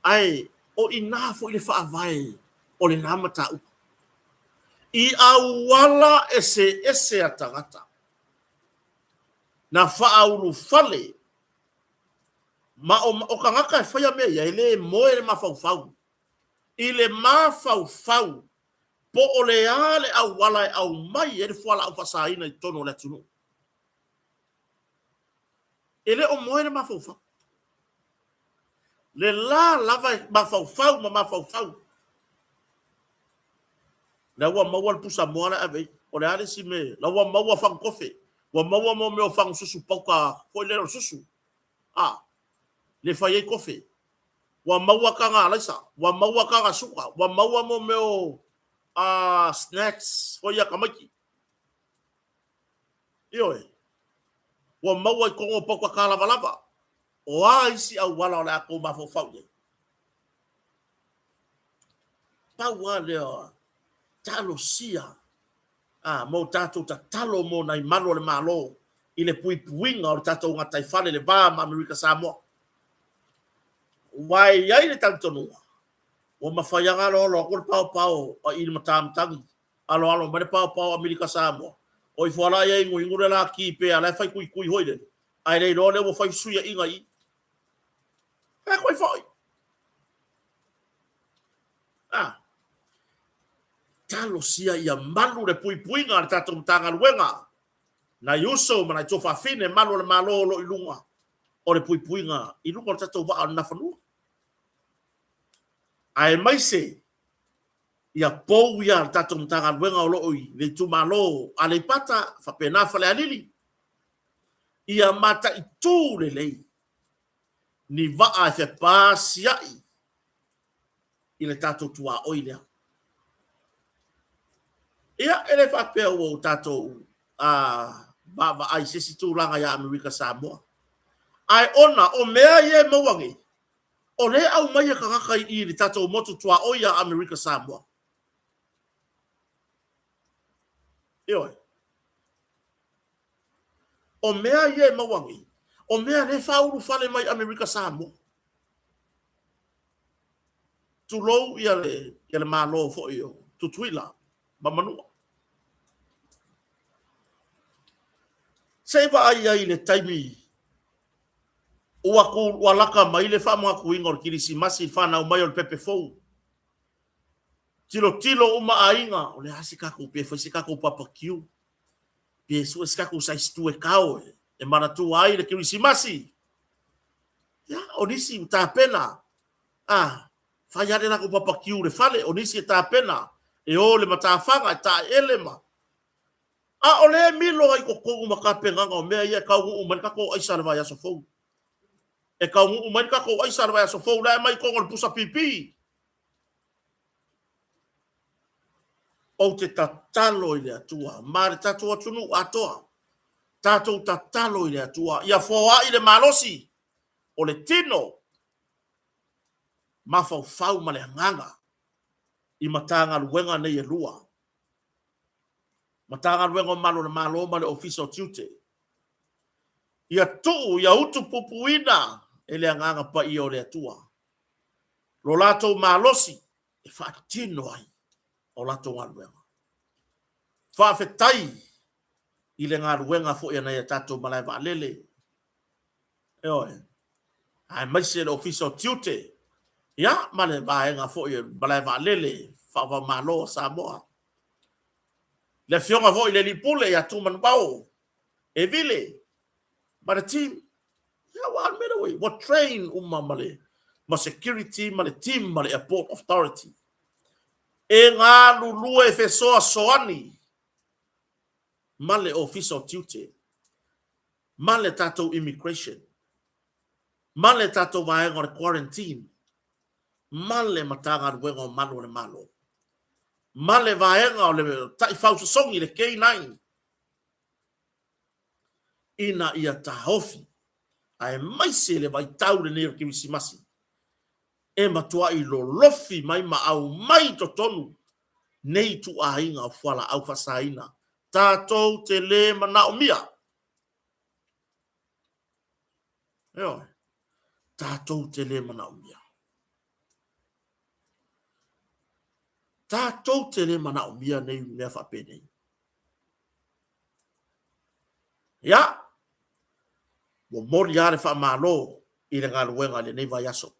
Speaker 1: Ae o i ina foi le faavae o lena mataupu i auala eseese a tagata na faaulufale ma o tagata e faia mea ia, e le moe le mafaufau i le mafaufau po o le a le auala e aumai ai le fualaau faasaina i totonu o le atunuu. E le o moe le mafaufau. Le la lava e mafaufau ma mafaufau. La ua maua le pusa moa la e ave i. O le a le isi mea? La ua maua fagu kofe. Ua maua mo mea o fagu susu pauka foi lea o le susu. A, le fai ai kofe. Ua maua taga alaisa, ua maua taga suka, ua maua mo mea o snacks foi ia tamaiti. Ioe. Ua maua i totonu o pauka kalavalava. O a isi auala o le a tou mafaufau i ai? Pau lava lea, talosia a, mo tatou tatalo mo nai malu o le Malo i le puipuiga o le tatou gataifale i le va ma Amerika Samoa. Aua e i ai le talitonuga, ua mafai lava ona aloalo atu le paopao a i le matamatagi, aloalo mai le paopao Amerika Samoa, o ifo lava la e inuinu le laki pea la e fai tuitui foi lele, ae le iloa lea ua fai fesuiaiga i i. Fai atu ai foi. A. Talosia ia malu le puipuiga a le tatou Matagaluega, nai uso ma nai tuafafine malu o le Malo o lo o i luga o le puipuiga i luga o le tatou vaa o le Nafanua. Aemaise ia pou ia a le tatou Matagaluega o lo o i le itumalo o Aleipata faapena Falealili, ia mataitu lelei ni vaa e fepasia'i i le tatou tuaoi lea. Ia, e le faapea ua o tatou vaavaai i se isi tulaga ia Amerika Samoa. Ae ona o mea ia e maua nei, o lea e aumai e tagata i le tatou motu tuaoi ia Amerika Samoa. Ioe. O mea ia e maua nei, o mea lea e faaulufale mai Amerika Samoa. Tulou ia le, ia le Malo foi o Tutuila ma Manua. Se i vaai ai i le taimi ua, ua laka mai le faamanatuina o le Kirisimasi, fanau mai o le pepe fou. Tilotilo uma aiga, o le a se tatou, pe fai se tatou barbecue, pe sue se tatou size tu e kao e manatua ai le Kirisimasi. Ia, o nisi ua tapena, a, fai lava le latou barbecue i le fale, o nisi e tapena e o i le matafaga e taeele ma... A o lea e milo ai i totonu ma tapenaga o mea ia e taunuu mai le tatou aisa i le vaiaso fou. E taunuu mai le tatou aisa i le vaiaso fou, la e aumai i totonu o le pusa pipi. Ou te tatalo i le Atua ma le tatou atunuu atoa, tatou tatalo i le Atua ia foai le malosi o le tino, mafaufau ma le agaga i Matagaluega nei e lua, Matagaluega o Malu o le Malo ma le Ofisa o Tiute. Ia tuu, ia utupupuina e le Agaga Paia o le Atua lo latou malosi e faatino ai o latou galuega. Faafetai i le galuega foi a nai a tatou malae vaalele, ioe, aemaise le Ofisa o Tiute, ia, ma le vaega foi o le malae vaalele faava-o-Malo o Samoa. Le afioga foi i le Alii Pule ia Tumanuvao e Vile ma le team. Ia, aua o le mea lea ua i ai, ua train uma ma le ma security ma le team ma le Airport Authority e galulue fesoasoani. ma le Ofisa o Tiute, ma le tatou Immigration, ma le tatou vaega o le Quarantine, ma le Matagaluega o Malu o le Malo, ma le vaega o le Taifau Sosogi, le K9, ina ia taofi, aemaise le vaitau lenei o le Kerisimasi, e matuai lolofi mai ma aumai i totonu nei ituaiga o fualaau faasaina tatou te le manaomia. Ioe, tatou te le manaomia. Tatou te le manaomia nei mea faapenei. Ia, ua moli lava le faamalo i le galuega i lenei vaiaso.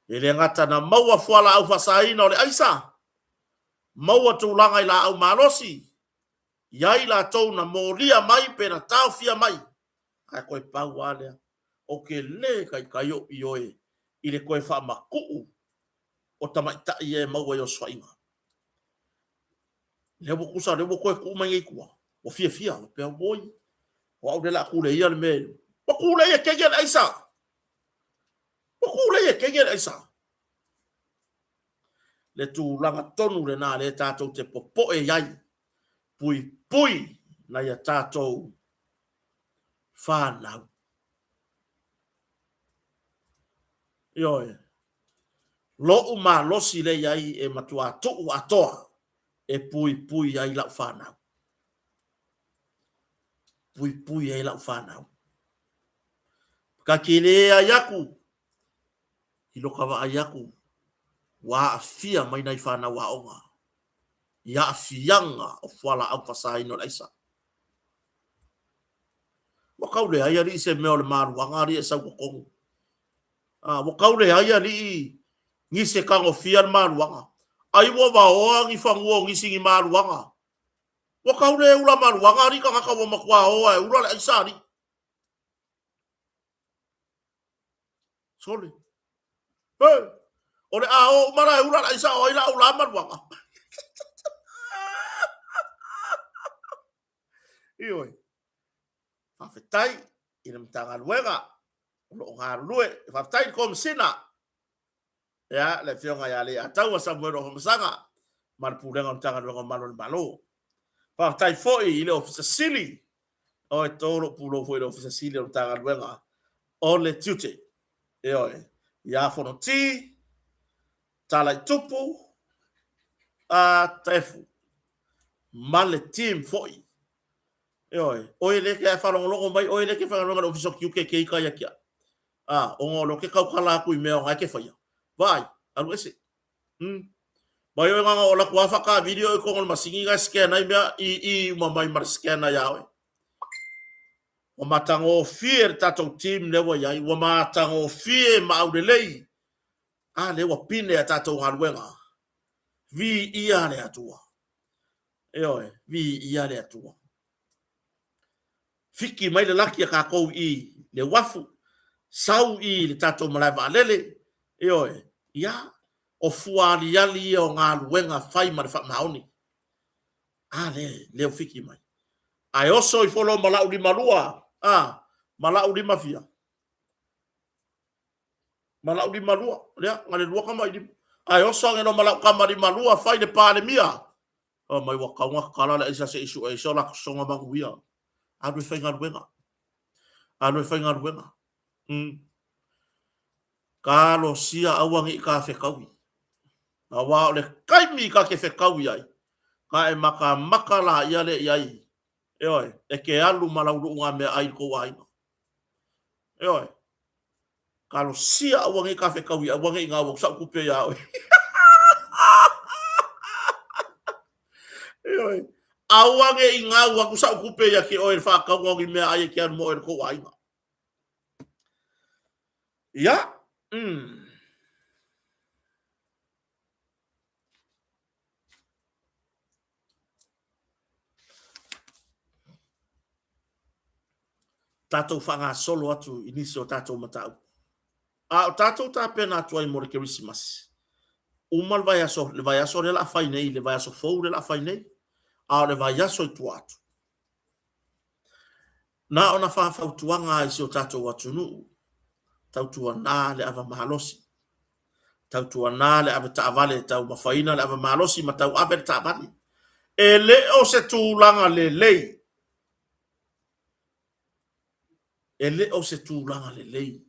Speaker 1: E le gata na maua fualaau faasaina o le aisa, maua tulaga i laau malosi, i ai latou na molia mai pe na taofia mai, ae toe pau lava lea, ou te le taitai ou ioe i le toe faamatuu o tamaitai ia e maua i osofaiga. Lea ua tusa, lea ua toe tuu mai nei i tua, ua fiafia, faapea, oi, o au lea o le a tuleia le mea, ua tuleia e Kenya le aisa, ua tuleia e Kenya le aisa. Le tulaga tonu lena lea tatou te popoe i ai, puipui nai a tatou fanau. Ioe, lo'u malosi lea i ai e matua tuu atoa e puipui ai lau fanau. Puipui ai lau fanau. Ka ke le ai aku, i loka vaai aku, ua aafia mai nai fanau aoga i aafiaga o fualaau faasaina o le aisa. Ua tau leai alii se mea o le maluaga alii e sau totonu. A, ua tau leai alii nisi e tagofia le maluaga. Ai ua vaoa ni fanua o nisi ni maluaga. Ua tau le ula maluaga alii tagata ua matua oa e ula le aisa alii. Sole. He! O le a o uma la e ula le aisa o ai la ula maluaga. Ioe. Faafetai i le Matagaluega o lo o galulue. Faafetai i le Komesina, ia, le Afioga ia Leiataua Samuelu Afamasaga ma le Pulega o le Matagaluega o Malu a le Malo. Faafetai foi i le Ofisa Sili, o e tō lou pulou foi i le Ofisa Sili o le Matagaluega o le Tiute. Ioe, ia Fonoti, Talaitupu, a Taefu ma le team foi. Ioe, oe lea e te faalogologo mai, oe lea e te faigaluega i le Ofisa o Tiute e te ita ia te au. A, ona o lea ou te tautala atu i mea o na e te faia. Vaai, alu ese. Mai oe na ona oo atu lava faatavili oe i totonu o le masini na e scan ai mea, i i uma mai ma le scanner ia oe. Ua matagofie le tatou team lea ua i ai, ua matagofie ma aulelei. A lea ua pine a tatou galuega. Viia le Atua. Ioe, viia le Atua. Fiki mai le laki a tatou i le uafu, sau i le tatou malae vaalele, ioe, ia, o fua aliali ia o galuega fai ma le faamaoni. A lea, lea ua fiki mai. Ae oso ifo loa ma lau limalua, a, ma lau lima fia. Ma lau limalua, lea, na le lua tama i lima. Ae oso ane loa ma lau tama limalua, fai le Palemia. Fai mai ua tatau ona tatala le aisa se i sue ai se latou sosoga manuia. Alu e faigaluega. Alu e faigaluega. Talosia aua ne i ta fetaui. Aua o le taimi ta te fetaui ai, na e matamata laia lea i ai, ioe, e te alu ma lau luuga meaai i le tou aiga. Ioe. Talosia aua nei ta fetaui, aua nei gau atu sau tupe ia oe. Ioe. Aua nei gau atu sau tupe ia te oe le faatauga o ni meaai e te alu mo oe le tou aiga. Ia. Tatou faagasolo atu i nisi o tatou mataupu. A o tatou tapena atu ai mo le Kerisimasi, uma le vaiaso, le vaiaso lea o le a fai nei, le vaiaso fou lea o le a fai nei, a o le vaiaso i tua atu. Na ona faafautuaga i si o tatou atunuu, tautuana le ava malosi, tautuana le ave taavale e taumafaina le ava malosi ma tauave le taavale. E le o se tulaga lelei, e le o se tulaga lelei.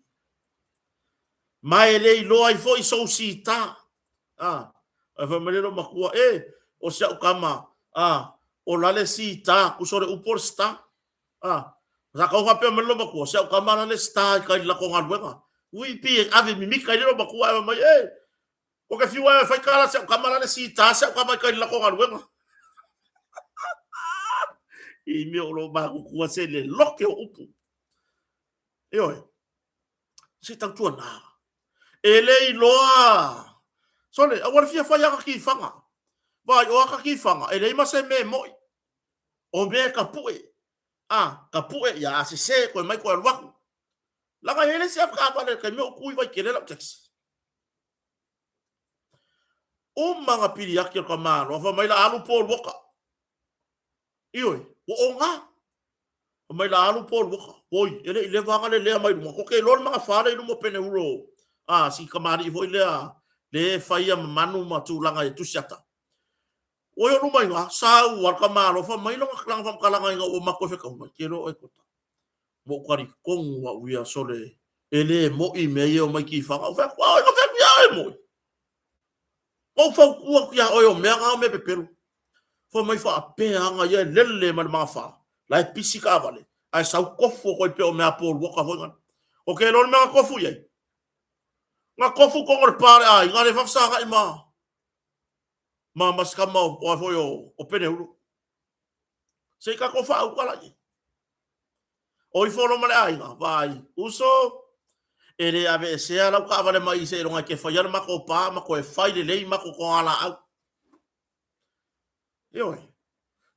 Speaker 1: Ma e le iloa ai foi sou sita. A, ae fai mai le loomatua, e, o si au tama, a, o la le sita, tusa o le upu o le star. A, sa tau faapea mai le loomatua, si au tama la le star i tai i le latou galuega. Ui pi e ave mimita ai le loomatua ae fai mai, e, ko te fiu e fai tala si au tama la le sita, si au tama i tai i le latou galuega. I mea o lo matutua se le lote o upu. Ioe. Se tautuana. E le iloa. Sole, aua le fia fai aka tifaga. Vaai, o aka tifaga, e leai ma se mea e mo'i. O mea e tapue. A, tapue, ia a sese, toe mai toe alu atu. Leaga e i ai le isi avetaavale i le taimi o ou tu i Vaitele lau taxi. Uma na pili ake o le tamaloa, fai mai la alu Paul Walker. Ioe, ua oga. Fai mai la alu Paul Walker. Oi, e le i leva ana lelea mai luga. Ko te iloa le magafa lea i luma o Peneulo. A, si kamali'i foi lea, le e faia ma manu ma tulaga e tusi ata. Oi o luma i ina, sau lava le tamaloa, fai mai lona lana faamatalaga ina ua matou fetau mai, te iloa oe Kota. Ua ou talitonu au ia sole, e le mo'i mea ia e omai tifaga. Ou fai atu, a oi na fai atu ia oe e mo'i. Na ou fautua atu ia oe o mea na o mea pepelo. Fai mai faapea aga ia e lele mai le magafa, la e pisi taavale, ae sau tofu atu ai pei o mea a Paul Walker foi na. O ke iloa le mea na tofu i ai? Na tofu tonu o le pa o le aiga le faafesagai ma ma ma si tama o a foi o Peneulo. Se i tatou faauta la i ai. O ifo loa ma le aiga, vaai, uso, e le aveesea lau taavale mai i seiloga e te faia le matou pa ma toe fai lelei matou togalaau. Ioe.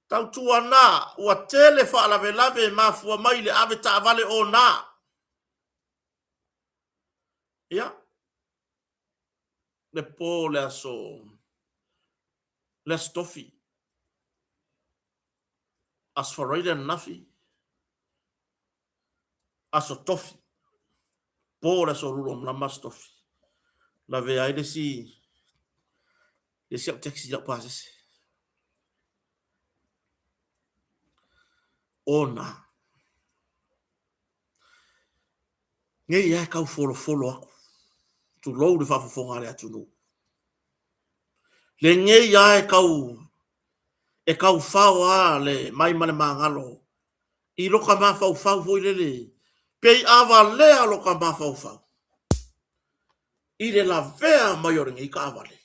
Speaker 1: Tautuana, ua tele faalavelave e mafua mai i le ave taavale ona. Ia, le po le aso, le aso Tofi, Aso Faraile ananafi, Aso Tofi, po le aso Lua malama Aso Tofi, lavea ai le isi, le isi au taxi i lau pasese. Ona, nei lava e tau folofolo atu, tulou le faafofoga a le atunuu. Lenei lava e tau e tau fao lava le mai ma le magalo i loka mafaufau foi lele, pei a valea loka mafaufau i le lavea mai o lenei taavale.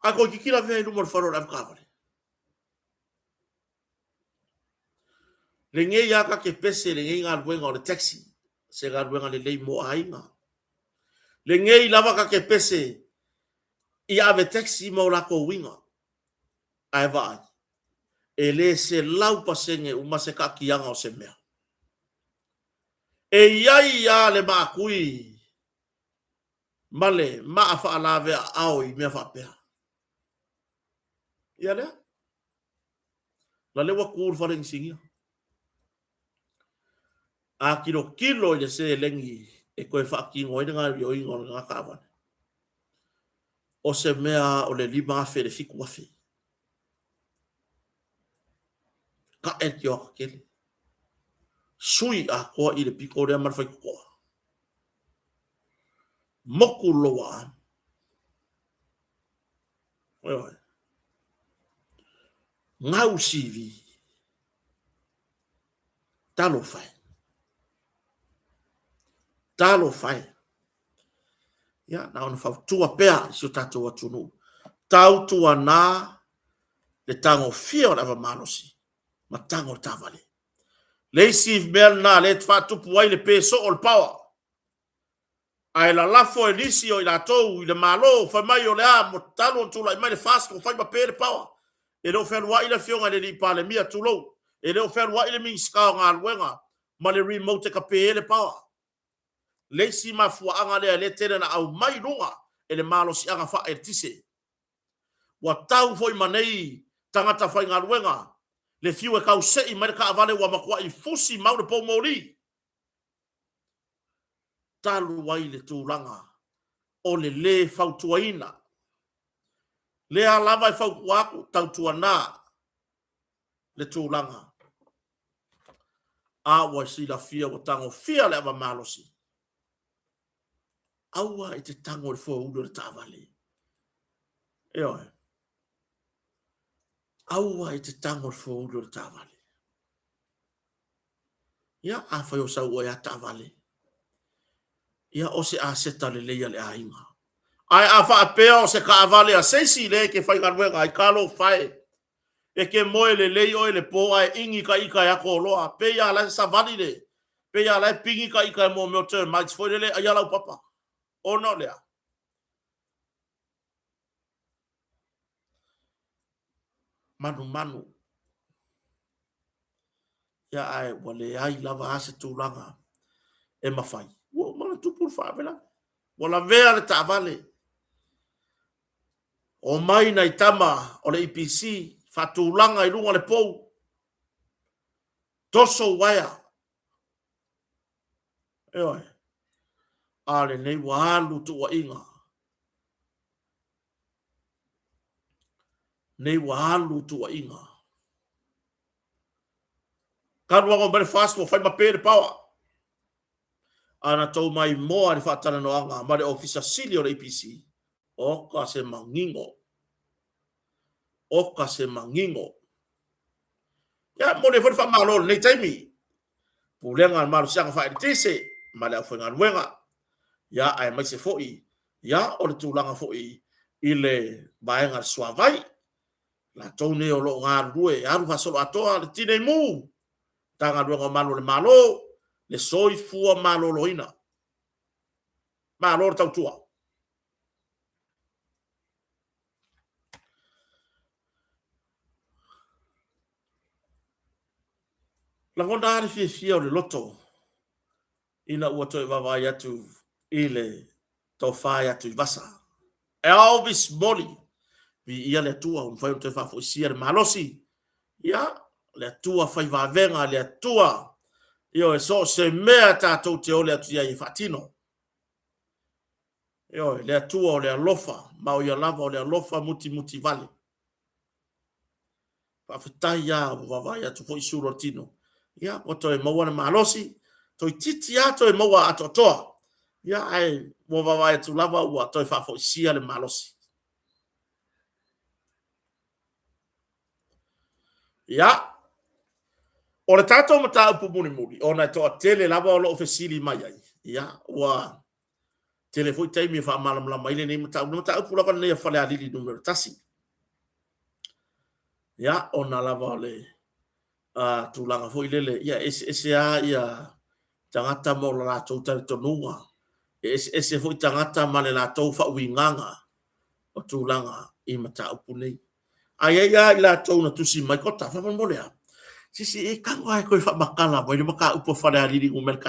Speaker 1: Ae toeitiiti lavea i luma o le fale o le avetaavale. Lenei lava ta te pese i lenei galuega o le taxi, se galuega lelei mo aiga. Lenei lava ta te pese i ave taxi ma o latou uiga. Ae vaai, e le 100% uma se taatiaga o se mea. E i ai lava le maatui ma le maa faalaveaao i mea faapea. Ia lea. La lea ua tu le fale inisinia. A tilotilo i le seleni e toe faatino ai le gaoioiga o lena taavale, o se mea o le $5,000 i le $7,000. Tae le tioata tele. Sui atoa i le pito lea ma le faitotoa. Motu lou aano. Ioe. Gau CV. Talofa e. Talofa e. Ia, na ona fautua pea i si o tatou atunuu. Tautuana le tagofia o le ava malosi ma tago le taavale. Le isi mea lena lea e faatupu ai le pe soo o le power. Ae lalafo e nisi o i latou i le Malo fai mai o le a mo talu ona tulai mai le FAST ua fai ma pe le power. E le o fealuai le afioga i le alii Palemia, tulou, e le o fealuai le Minisita o Galuega ma le remote e tape ai le power. Le isi mafuaaga lea lea e tele na aumai i luga e le malosiaga faaeletise. Ua tau foi ma nei tagata faigaluega Le fiu e kausei mai le taavale ua matuai fusi mau le poumoli. Talu ai le tulaga o le lē fautuaina. Lea lava e fautua atu, tautuana le tulaga. A ua silafia ua tagofia le ava malosi. Aua e te tago i le foeuli o le taavale. Ioe. Aua e te tago i le foeuli o le taavale. Ia, afai o sau oe a taavale, ia o se aseta lelei a le aiga. Ae a faapea o se taavale a se isi lea e te faigaluega ai, talofa e, e te moe lelei oe i le po ae igi ta ita e ato oloa, pei lava la e savali le, pei lava la e pigi ta ita e mea o termites foi lele e aia laupapa. Ona o le a? Manumanu. Ia ae ua leai lava a se tulaga e mafai. Ua uma ona tupu le faalavelave. Ua lavea le taavale. Omai nai tama o le EPC, faatulaga i luga o le pou, toso uaea. Ioe. A lenei ua alu tuuaiga. Nei ua alu tuuaiga. Talu lava ona omai le FAST ua fai ma pe le power. A na tou maimoa i le faatalanoaga ma le Ofisa Sili o le EPC, oka se manino. Oka se manino. Ia, momoli ai foi le faamalo i lenei taimi. Pulega a le Malosiaga Faaeletise ma le aufaigaluega. Ia, aemaise foi, ia, o le tulaga foi i le vaega a le Suavai. Latou nei o lo o galulue e alu faasoloatoa le tinei mu, Matagaluega o Malu o le Malo, le soifua maloloina. Malo le tautua. Lagona lava le fiafia o le loto ina ua toe vaavaai atu i le tofa ia Tuivasa. Elvis Moli, viia le Atua ua mafai ona toe faafoisia le malosi. Ia, le Atua fai vavega, le Atua, ioe, so o se mea tatou te ole atu i ai e faatino. Ioe, le Atua o le alofa, ma o ia lava o le alofa mutimutivale. Faafetai lava ua vaavaai atu foi sulu o le tino. Ia, ua toe maua le malosi, toeitiiti lava toe maua atoatoa. Ia, ae ua vaavaai atu lava ua toe faafoisia le malosi. Ia, o le tatou mataupu mulimuli, ona e toatele lava o lo o fesili mai ai, ia, ua tele foi taimi e faamalamalama ai lenei mataupu. O le mataupu lava lenei a Falealili Nu.1. Ia, ona lava o le tulaga foi lele, ia, e eseese lava ia tagata ma o latou talitonuga, e eseese foi tagata ma le latou faauigaga o tulaga i mataupu nei. Ae i ai lava i latou na tusi mai, Kota, faamolemole lava, sisi e tago lava e toe faamatala mai le mataupu a Falealili 1.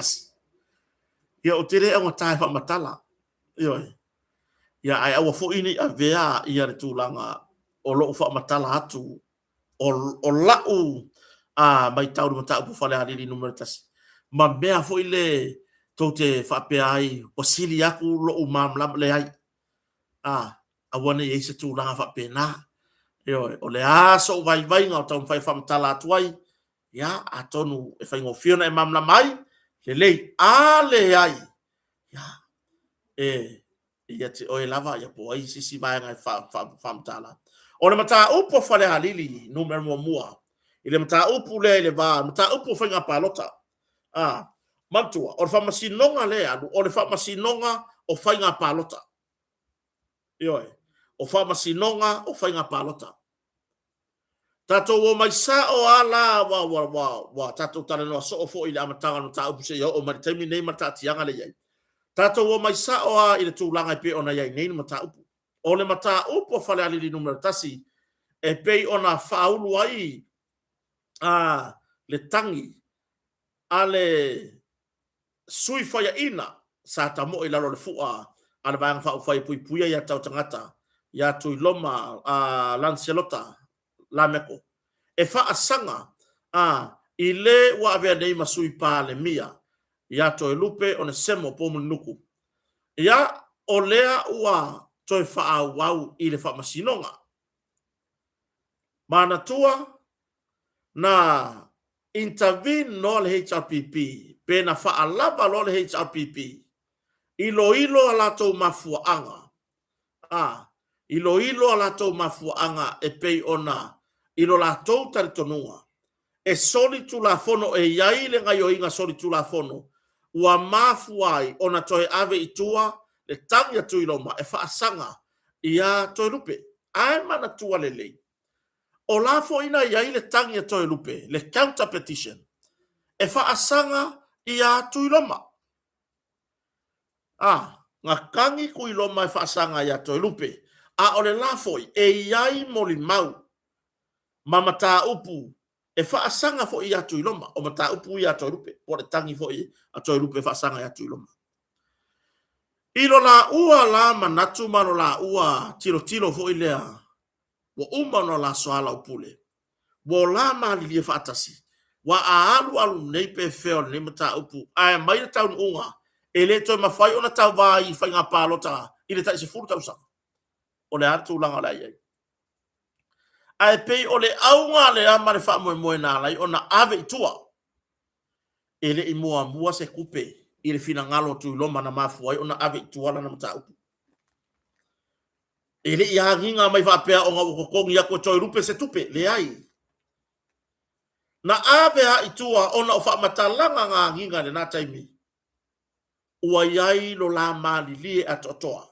Speaker 1: Ia, ou te le augata e faamatala, ioe. Ia, ae aua foi ne i avea ia le tulaga o lou faamatala atu o la'u a matau i le mataupu Falealili 1 ma mea foi le tou te faapea ai ua sili atu lo'u malamalama, leai, a aua ne i i ai se tulaga faapena. Ioe, o le a so'u vaivaiga o taumafai e faamatala atu ai, ia atonu e faigofie ona e malamalama ai lelei, a leai, ia e ia te oe lava, ia po o ai se isi vaega e faamatala. O le mataupu a Falealili numera muamua, i le mataupu lea i le va, mataupu o faiga palota. A, manatua, o le faamasinoga lea e alu, o le faamasinoga o faiga palota. Ioe, o faamasinoga o faiga palota. Tatou omai sao a la, ua, ua, ua, ua tatou talanoa soo foi i le amataga o le mataupu seia oo mai i le taimi nei ma le taatiaga lea e i ai. Tatou omai sao a i le tulaga e pei ona i ai nei le mataupu. O le mataupu a Falealili Nu.1 e pei ona faaulu ai a le tagi a le sui faiaina sa tamoe i lalo o le fua a le Vaega Faaupufai e Puipuia Ia Tau Tagata ia Tuiloma Lancelota Lameko. e faasaga a i le ua avea nei ma Sui Palemia ia Toelupe Onesemo Poumulinuku. Ia, o lea ua toe faaauau i le Faamasinoga. Manatua, na intervene loa le HRPP, pe na faalava loa le HRPP, iloilo a latou mafuaaga, a, iloilo a latou mafuaaga e pei ona i lo latou talitonuga, e solitulafono e i ai le gaioiga solitulafono ua mafua ai ona toe ave i tua le tagi a Tuiloma e faasaga iā Toelupe. Ae manatua lelei, o la foi na i ai le tagi a Toelupe, le counter petition, e faasaga iā Tuiloma. A, na tagi Tuiloma e faasaga iā Toelupe, a o le la foi e i ai molimau ma mataupu e faasaga foi iā Tuiloma, o mataupu ia a Toelupe, po o le tagi foi a Toelupe e faasaga iā Tuiloma. I lo laua la manatu ma lo laua tilotilo foi lea, ua uma ona la soalaupule, ua la malilie faatasi, ua a alu alu nei pe fea o lenei mataupu, ae aumai le taunuuga, e le toe mafai ona tauva i faiga palota i le tai 10 tausaga. O le a le tulaga o le a i ai? Ae pei o le auga lea ma le faamoemoe na ala ai ona ave i tua, e le i muamua se tupe i le finagalo o Tuiloma na mafua ai ona ave i tua lana mataupu. E le i agiga mai faapea ona ua totogi atu e Toelupe se tupe, leai. Na ave lava i tua ona o faamatalaga na agiga i lena taimi, ua i ai lo la malilie atoatoa,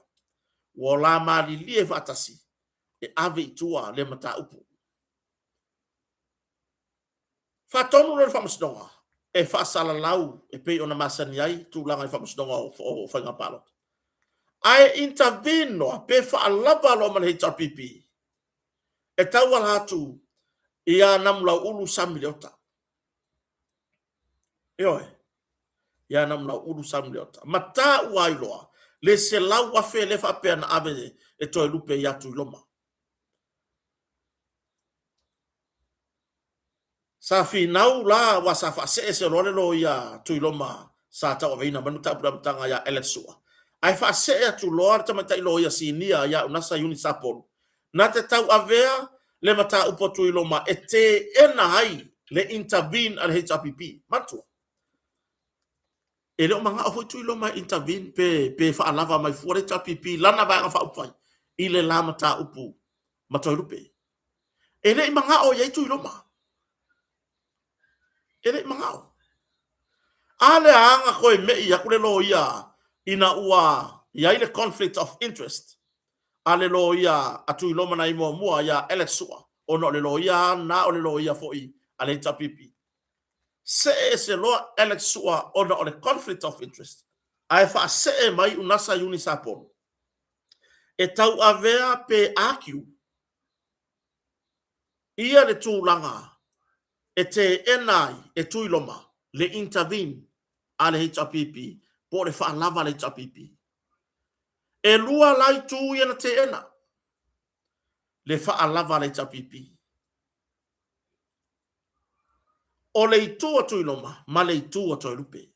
Speaker 1: ua la malilie faatasi e ave i tua lea mataupu. Faatonu loa le Faamasinoga e faasalalau e pei ona masani ai tulaga i Faamasinoga o Faiga Palota. Ae intervene loa pe faalava loa ma le HRPP e tauala atu ia Namulauulu Sami Leota. Ioe, ia Namulauulu Sami Leota. Ma taua ai loa le 100,000 lea faapea na ave e Toelupe ia Tuiloma. Sa finau la aua sa faasee ese loa le loia Tuiloma sa tauaveina mai le mataupu i le amataga ia Alex Sua, ae faasee atu loa le tamaitai loia sinia ia Unasa Eunice Sapolu na te tauavea le mataupu a Tuiloma e teena ai le intervene a le HRPP. Manatua, e le o manao foi Tuiloma e intervene pe faalava mai fua le HRPP i lana Vaega Faaupufai i le la mataupu ma Toelupe. E le i manao i ai Tuiloma. E le i manao. A lea na toe me'i atu le loia ina ua i ai le conflict of interest a le loia a Tuiloma na i muamua ia Alex Sua, ona o le loia lena o le loia foi a le HRPP. See ese loa Alex Sua ona o le conflict of interest, ae faasee mai Unasa Iuni Sapolu e tauavea pe argue ia le tulaga e teena ai e Tuiloma le intervene a le HRPP po o le faalava a le HRPP. E lua la itu ia na teena, le faalava a le HRPP. O le itu a Tuiloma ma le itu a Toelupe.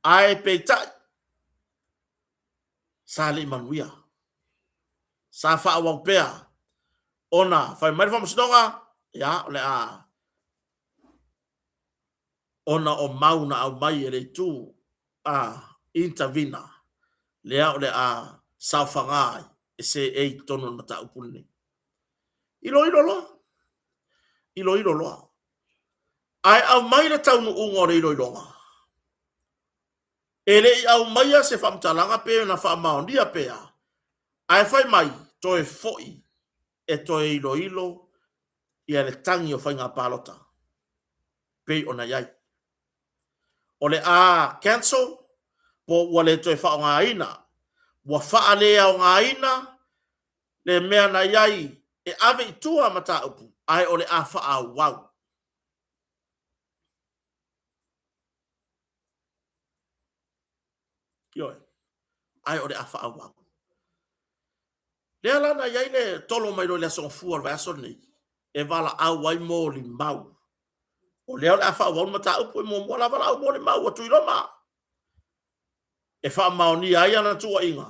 Speaker 1: Ae peitai, sa le i manuia. Sa faaauau pea ona fai mai le Faamasinoga, ia, o le a ona o mau na aumai e le itu a intervener, lea o le a saofaga ai e seei i totonu o le mataupu lenei. Iloilo loa, iloilo loa. Ae aumai le taunuuga o le iloiloga. E le i aumaia se faamatalaga pe na faamaonia pea, ae fai mai toe foi e toe iloilo ia le tagi o faiga palota pei ona i ai. O le a cancel po ua le toe faaaogaina, ua faaleaogaina le mea na i ai e ave i tua mataupu ae o le a faaauau. Ioe, ae o le a faaauau. Lea la na i ai le tolo mai loa i le Aso Gafua o le vaiaso lenei. e valaau ai molimau. O lea o le a faaauau le mataupu e muamua la valaau molimau a Tuiloma e faamaonia ai ana tuuaiga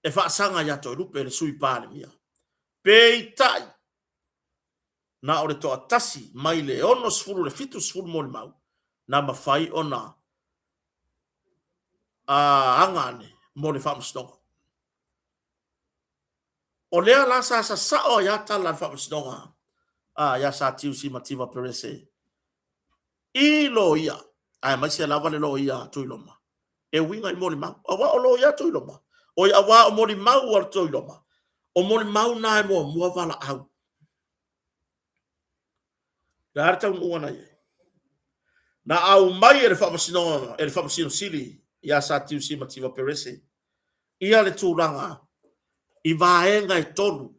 Speaker 1: e faasaga ia Toelupe le Sui Palemia. Peitai, na o le toatasi mai le 60 i le 70 molimau na mafai ona aga ane mo le faamasinoga. O lea la sa sasao ai lava tala a le faamasinoga a ia Satiu Simativa Perese i loia, aemaise lava le loia a Tuiloma, e uiga i molimau. Aua o loia a Tuiloma, oi aua o molimau a Tuiloma, o molimau na e muamua valaau. Le a le taunuuga na i ai? Na aumai e le Faamasinoga, e le Faamasino Sili ia Satiu Simativa Perese ia le tulaga i vaega e tolu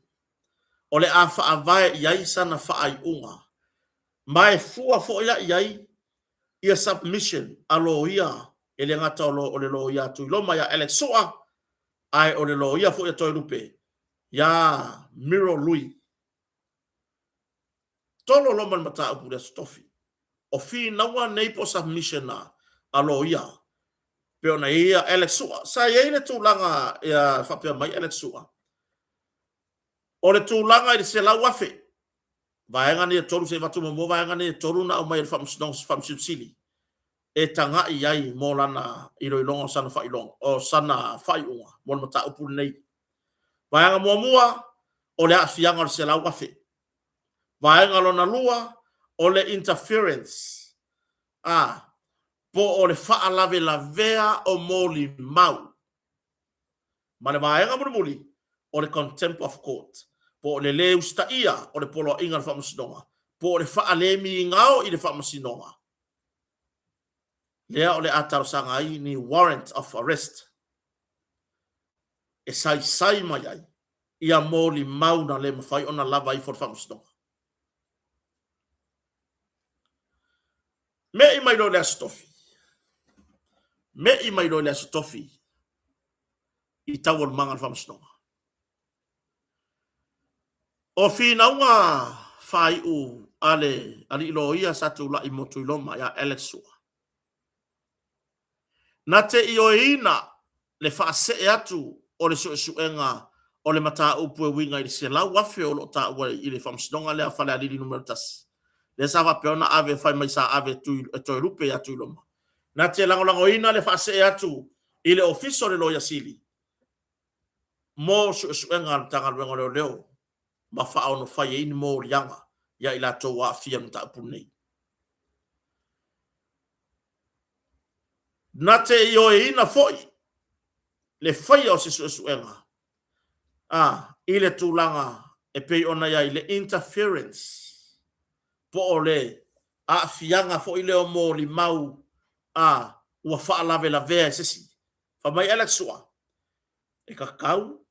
Speaker 1: o le a faavae i ai sana faaiuga, ma e fua foi la i ai ia submission a loia, e le gata o le loia a Tuiloma ia Alex Sua, ae o le loia foi a Toelupe ia Miro Lui. Tolo loa ma le mataupu i le Aso Tofi. O finauga nei po o submission a loia pei ona i ai ia Alex Sua. Sa i ai le tulaga ia faapea mai Alex Sua, o le tulaga i le 100,000, vaega nei e tolu, se i avatu muamua vaega nei e tolu na aumai e le Faamasinoga, Faamasino Sili e tagai i ai mo lana iloiloga o sana faailoga, o sana faaiuga mo le mataupu lenei. Vaega muamua, o le aafiaga o le 100,000. Vaega lona lua, o le interference, a, po o le faalavelavea o molimau. Ma le vaega mulimuli, o le contempt of court, po o le lē usitaia o le poloaiga a le Faamasinoga, po o le faalemigao i le Faamasinoga, lea o le a talosaga ai ni warrant of arrest e saisai mai ai ia molimau na le mafai ona lava ifo le Faamasinoga. Me'i mai loa i le Aso Tofi. Me'i mai loa i le Aso Tofi i taualumaga o le Faamasinoga. O finauga faaiu a le alii loia sa tulai mo Tuiloma ia Alex Sua, na te ioeina le faasee atu o le suesuega o le mataupu e uiga i le 100,000 o lo o taua i le faamasinoga lea a Falealili Nu.1, lea sa faapea ona ave fai mai sa ave e Toelupe ia Tuiloma. Na te lagolagoina le faasee atu i le Ofisa o le Loia Sili mo suesuega a le Matagaluega o Leoleo ma faaonofai ai ni moliaga ia i latou ua aafia i le mataupu lenei. Na te ioeina foi le faia o se suesuega a i le tulaga e pei ona i ai le interference po o le aafiaga foi lea o molimau a ua faalavelavea e se isi. Fai mai Alex Sua, e tatau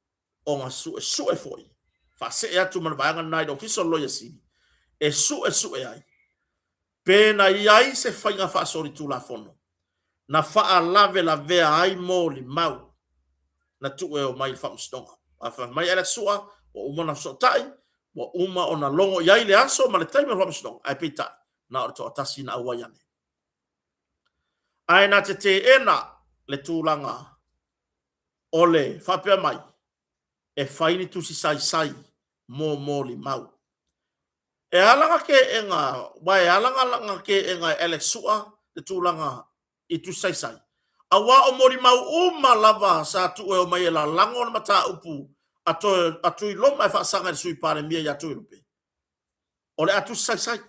Speaker 1: ona suesue foi, faasee atu ma le vaega lena i le Ofisa o le Loia Sili e suesue ai pe na i ai se faiga faasolitulafono na faalavelavea ai molimau na tuu e omai i le faamasinoga. A fai mai Alex Sua, ua uma ona fesootai, ua uma ona logo i ai le aso ma le taimi o le faamasinoga, ae peitai, na o le toatasi na auai ane. Ae na te teena le tulaga o le faapea mai e fai ni tusi saisai mo molimau. E ala na teena, aua e ala na teena e Alex Sua le tulaga i tusi saisai, aua o molimau uma lava sa tuu e omai e lalago le mataupu a a Tuiloma e faasaga i le Sui Palemia ia Tuilupe, o le a tusi saisai.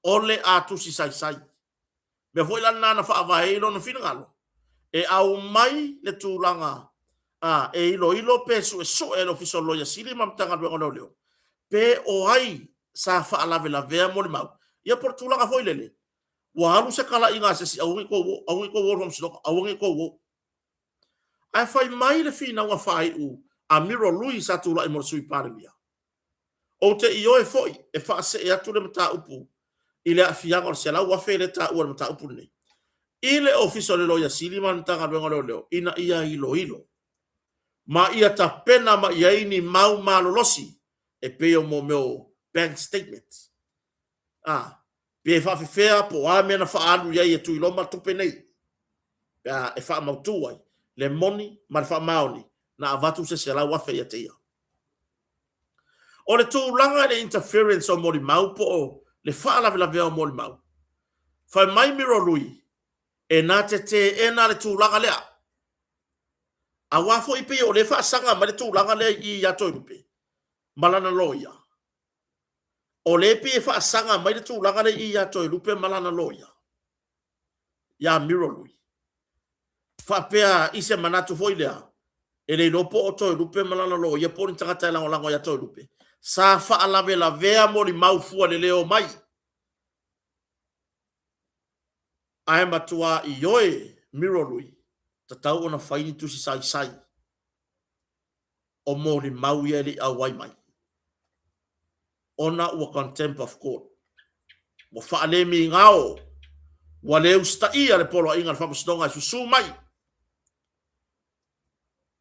Speaker 1: O le a tusi saisai. Mea foi la lena na faavae ai lona finagalo, e aumai le tulaga a, e iloilo pe suesue e le Ofisa o le Loia Sili ma le Matagaluega o Leoleo, pe o ai sa faalavelavea molimau. Ia po o le tulaga foi lele, ua alu se talaiga a se isi, aua ne i tou o, aua ne i tou o i le faamasinoga, aua ne i tou o. Ae fai mai le finauga faaiu a Miro Lui sa tulai mo le Sui Palemia, Ou te ioe foi e faasee atu le mataupu i le aafiaga o le 100,000 lea e taua i le mataupu lenei i le Ofisa o le Loia Sili ma le Matagaluega o Leoleo ina ia iloilo ma ia tapena mai i ai ni mau malolosi e pei o mo mea o bank statements. A, pe faafefea po o a mea na faaalu i ai e Tuiloma tupe nei, pe a e faamautu ai le moni ma le faamaoni na avatu se 100,000 ia te ia. O le tulaga i le interference o molimau po o le faalavelavea o molimau, fai mai Miro Lui, e na te teena le tulaga lea. Aua foi pei o lea e faasaga mai le tulaga lea i i ia Toelupe ma lana loia. O lea e pei e faasaga mai le tulaga lea i i ia Toelupe ma lana loia, ia Miro Lui. Faapea i se manatu foi lea, e le iloa po o Toelupe ma lana loia po o ni tagata e lagolago ia Toelupe, sa faalavelavea molimau fua i le le omai. Ae matua ioe Miro Lui, tatau ona fai ni tusi saisai o molimau ia e le i auai mai, ona ua contempt of court, ua faalemigao, ua le usitaia le poloaiga a le Faamasinoga e susu mai.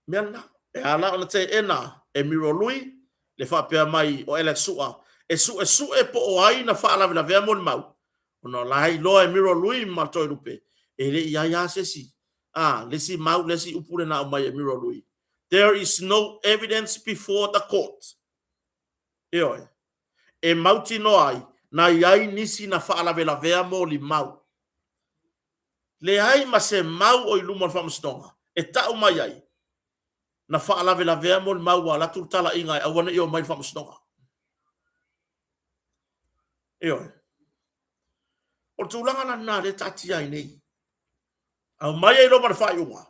Speaker 1: Mea lena, e ala ona teena e Miro Lui le faapea mai o Alex Su'a e suesue po o ai na faalavelavea molimau, ona o la e iloa e Miro Lui ma Toelupe e le i i ai lava se isi, a, le isi mau, le isi upu lena aumai e Miro Lui. There is no evidence before the court. Ioe. E mautinoa ai na i ai nisi na faalavelavea molimau. Leai ma se mau o i luma o le Faamasinoga e tau mai ai na faalavelavea molimau ua alu atu le talaiga e aua ne i omai i le Faamasinoga. Ioe. O le tulaga la lena lea e taatia ai nei. Aumai ai loma le faaiuga.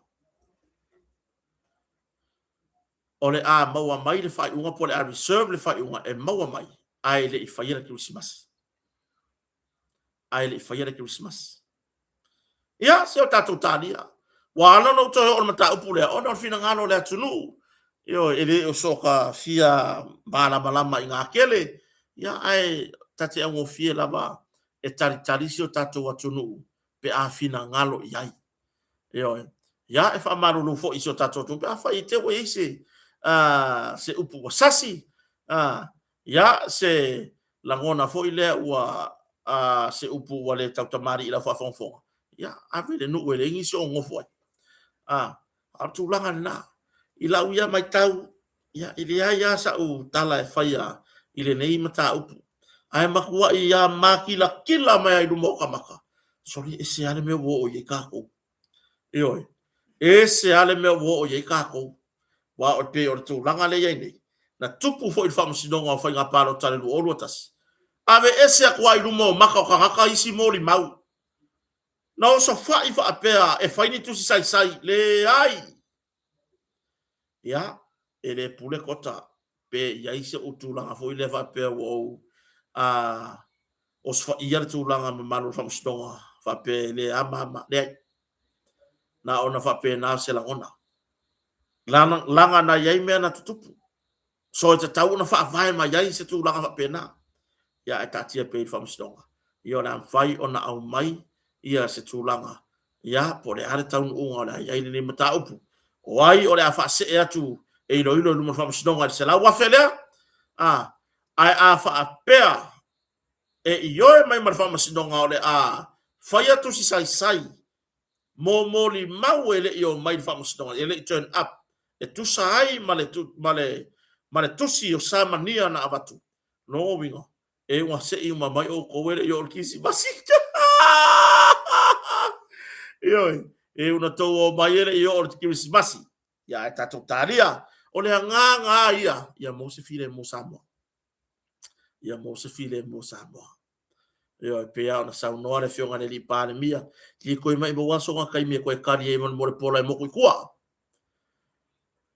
Speaker 1: O le a maua mai le faaiuga po o le a reserve le faaiuga e maua mai ae le i faia le Kerisimasi. Ae le i faia le Kerisimasi. Ia, se o tatou talia. Ua ala ona ou toe oo i le mataupu lea, ona o le finagalo o le atunuu. Ioe, e le o soka fia malamalama i ngā kele, ia, ae ta te augofie lava e talitali si o tatou atunuu pe a finagalo i ai. Ioe. Ia, e faamalulu foi i si o tatou atunuu pe afai i te ua i ai se, uh, se upu ua sasi, uh, ia, se lagona foi lea ua, uh, se upu ua le tautamalii i lau faafogafoga, ia, ave le nuu e leai nisi o gofo ai. Uh, a o le tulaga lena. I lau ia matau, ia, e leai lava sa'u tala e faia i lenei mataupu, ae matua'i lava makilakila mai lava i luma o ka maka, sole, ese lava le mea ua oo i ai tatou. Ioe, ese lava le mea ua oo i ai tatou. Aua e pei o le tulaga lea e i ai nei, na tupu foi i le Faamasinoga o Faiga Palota i le 2021, aveese atu lava i luma o maka o tagata isi molimau. Na osofa'i faapea e fai ni tusi saisai, leai! Ia, e le pule kota pe i ai se ou tulaga foi lea faapea ua ou a osofaia le tulaga mamalu o le faamasinoga faapea e le ama ama. Leai. Na ona faapena se lagona. Lana, laga na i ai mea na tutupu. So e tatau ona faavae mai ai se tulaga faapena. Ia ae taatia pea i le Faamasinoga. Ia o le a mafai ona aumai ia se tulaga, ia po o le a le taunuuga o le a i ai lenei mataupu. O ai o le a faasee atu e iloilo i luma o le Faamasinoga i le 100,000 lea? A, ae a faapea e ioe mai ma le Faamasinoga o le a faia tusi saisai mo molimau e le i omai i le faamasinoga, e le i turn up, e tusa ai ma le, ma le, ma le tusi o Samania na avatu. Lona uiga, e ua sei uma mai outou e le i oo i le Kirisimasi. Ioe, e una tou omai e le i oo i le Kirisimasi. Ia ae tatou talia, o le agaga lava ia, ia maua se filemu o Samoa. Ia maua se filemu o Samoa. Ioe, e pei lava ona saunoa le Afioga i le Alii Palemia, i le toe maimau lava sona taimi e toe tali ai mo le pola e motu i tua.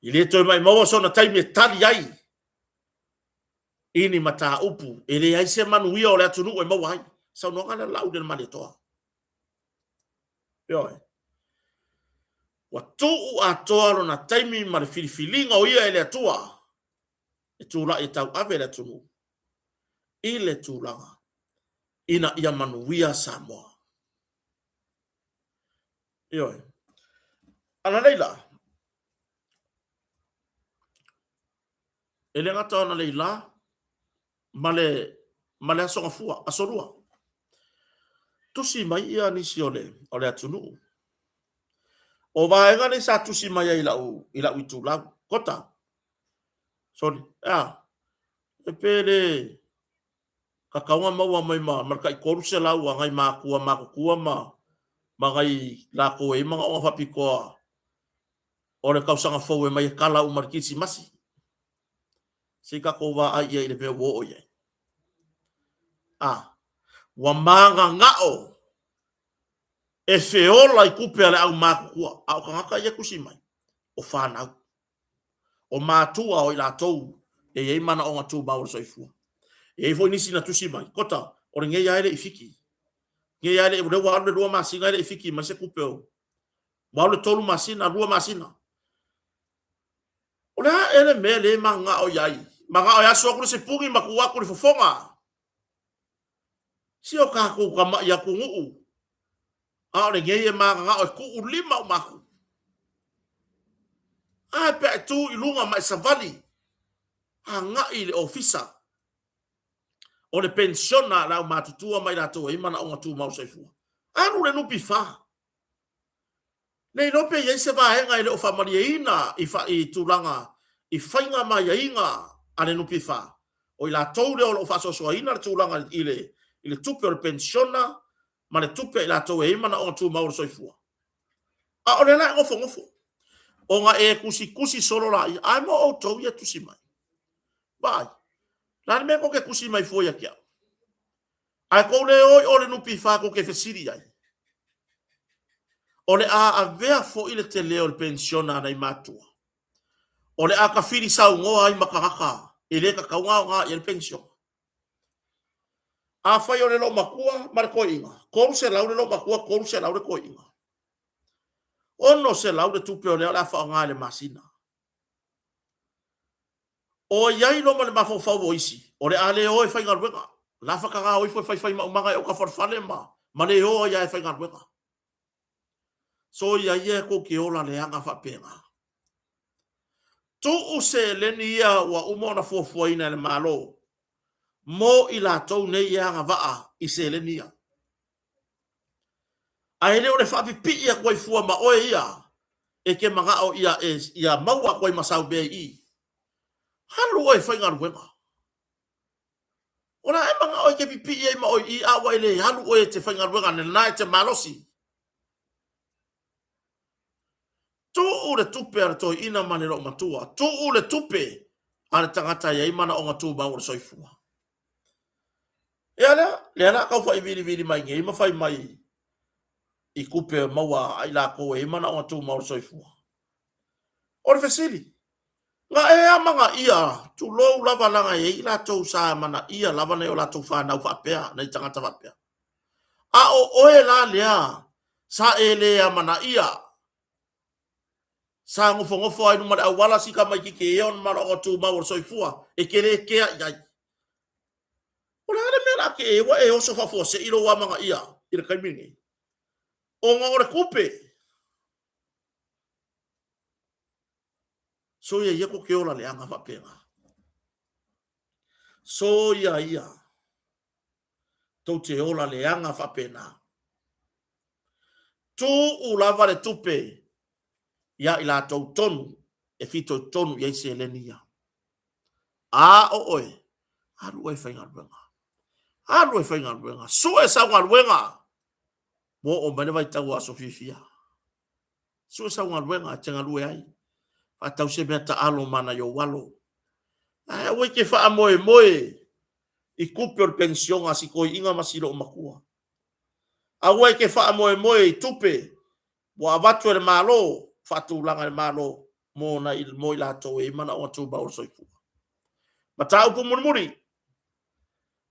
Speaker 1: I le toe maimau sona taimi e tali ai i ni mataupu e leai se manuia o le atunuu e maua ai. Saunoaga lea Laaulialemalietoa. Ioe. Ua tuu atoa lona taimi ma le filifiliga o ia e le Atua e tulai e tauave le atunuu i le tulaga ina ia manuia Samoa. Ioe. A no laila, e le gata ona leila, ma le, ma le Aso Gafua, Aso Lua. Tusi mai ia nisi o le, o le atunuu. O vaega nei sa tusi mai ai i lau, i lau itulau. Kota, sorry, ea, e pe le kakauga maua mai ma, ma le tai 300 a nai matua matutua ma, ma nai latou e i ai manaoga faapitoa o le tausaga fou e mai e kala uma i le Kirisimasi. Se i tatou vaai i ai i le mea ua oo i ai. A, ua mananao e feola i tupe a le aumatutua, a o tagata ia e tusi mai, o fanau, o matua o i latou e i ai manaoga tumau o le soifua. E i ai foi nisi na tusi mai, Kota, o lenei lava e le i fiki. Lenei lava e le i, o lea ua alu le 2 masina e le i fiki mai se tupe o, ua alu le 3 masina, 2 masina. O le a ea le mea lea e mananao i ai? Mananao e asu atu le sipuni ma tuu atu i le fofoga. Si o tatou tamai atunuu, a o lenei e mananao e tuu lima uma atu. A pe a e tu i luga ma e savali agai i le ofisa o le penisiona a le aumatutua ma i latou e i ai manaoga tumau soifua. Alu le NPF. Le iloa pe i ai se vaega e le o faamalieina i, fa, i tulaga i faiga ma aiaiga a le NPF, o i latou lea o lo o faasoasoaina le tulaga i le, i le tupe o le penisiona ma le tupe a i latou e i ai manaoga tumau o le soifua. A o lea la e nofonofo, ona e tusitusi solo laia, ae mo outou ia e tusi mai. Vaai, o le a le mea tou te tusi mai fua ia te au? Ae tou le o i o le NPF tou te fesili i ai. O le a avea foi le tele o le penisiona a nai matua. O le a tafili saunoa ai ma tagata e le tatau ona aoga i ai le penisiona. Afai o le loomatua ma le toeaina, 300 le loomatua, 300 le toeaina. 600 le tupe o lea o le a faaaoga i le masina. O i ai loa ma le mafaufau o isi, o le a le o e faigaluega. La faataga o ifo e faifai maumaga e oka falefale ma, ma le o ai lava e faigaluega. Soia ia tou te ola leaga faapena. Tuu seleni ia ua uma ona fuafuaina e le Malo mo i latou nei e agavaa i seleni ia. Ae le o le faapipii atu ai fua ma oe ia e te manao ia e ia maua atu ai ma sau mea i i. Alu oe e faigaluega. O le a e manao e te pipii ai ma oe i i a ua e le alu oe e te faigaluega lena e te malosi. Tuu le tupe a le toeaina ma le loomatua. Tuu le tupe a le tagata e i ai manaoga tumau o le soifua. Ia lea, lea la tau fai vilivili mai nei ma fai mai i tupe maua a i latou e i ai manaoga tumau o le soifua. O le fesili, na e amanaia, tulou lava leaga e i ai i latou sa amanaia lava nai o latou fanau faapea, nai tagata faapea. A o oe la lea sa e le amanaia, sa nofonofo ai luma le auala si tamaititi e i ai ona manaoga tumau o le soifua, e te le kea i ai. O le a le mea la te e ua e oso faafuasei lou amanaia i le taimi lenei? Ona o le tupe. Soia ia ko te ola leaga faapena. Soia ia tou te ola leaga faapena. Tuu lava le tupe ia i latou tonu e fitoitonu i ai seleni ia. A o oe, alu oe e faigaluega. Alu e faigaluega. Sue sau galuega. Ua oo mai le vaitau o aso fiafia. Sue sau galuega e te galue ai. Faatau se mea taalo ma nai ou alo. Ae aua e te faamoemoe i tupe o le penisiona a si toeaina ma si loomatua. Aua e te faamoemoe i tupe ua avatu e le Malo, faatulaga e le Malo mo, na, mo i latou e i ai manaoga tumau o le soifua. Mataupu mulimuli,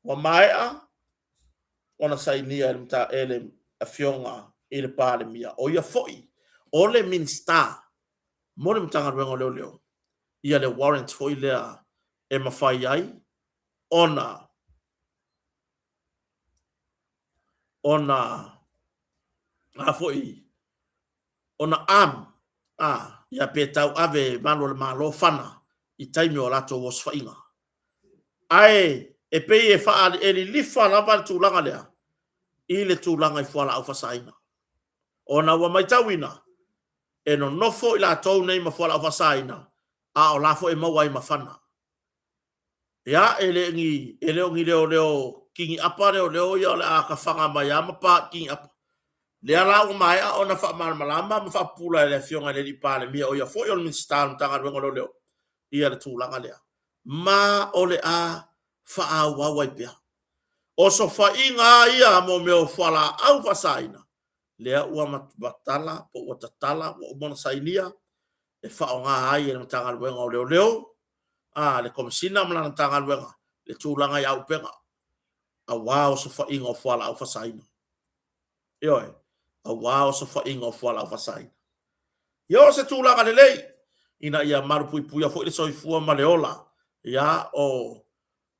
Speaker 1: ua maea ona sainia e le, e le Afioga i le Palemia, o ia foi o le Minisita mo le Matagaluega o Leoleo, ia le warrant foi lea e mafai ai ona ona a foi ona arm a ia pe tau ave malu o le Malo fana i taimi o latou osofaiga. Ae E pei e faa, e lilifa lava le tulaga lea i le tulaga i fualaau faasaina. Ona ua matauina, e nonofo i latou nei ma fualaau faasaina, a o la foi e maua ai ma fana. Ia, e le ni, e le o ni leoleo kini'apa leoleo ia o le a tafaga mai lava ma pa i kini'apa. Lea la ua maea ona faamalamalama ma faapupula e le Afioga i le alii Palemia o ia foi o le Minisita o le Matagaluega o Leoleo ia le tulaga lea. Ma o le a faaauau ai pea. Osofaiga lava ia mo mea o fualaau faasaina, lea ua matala po ua tatala ua uma ona sainia e faaaoga ai e le Matagaluega o Leoleo, a le Komesina ma lana Matagaluega le tulaga i auupega aua osofaiga o fualaau faasaina. Ioe, aua osofaiga o fualaau faasaina. Ia o se tulaga lelei ina ia malupuipuia foi le soifua ma le ola ia o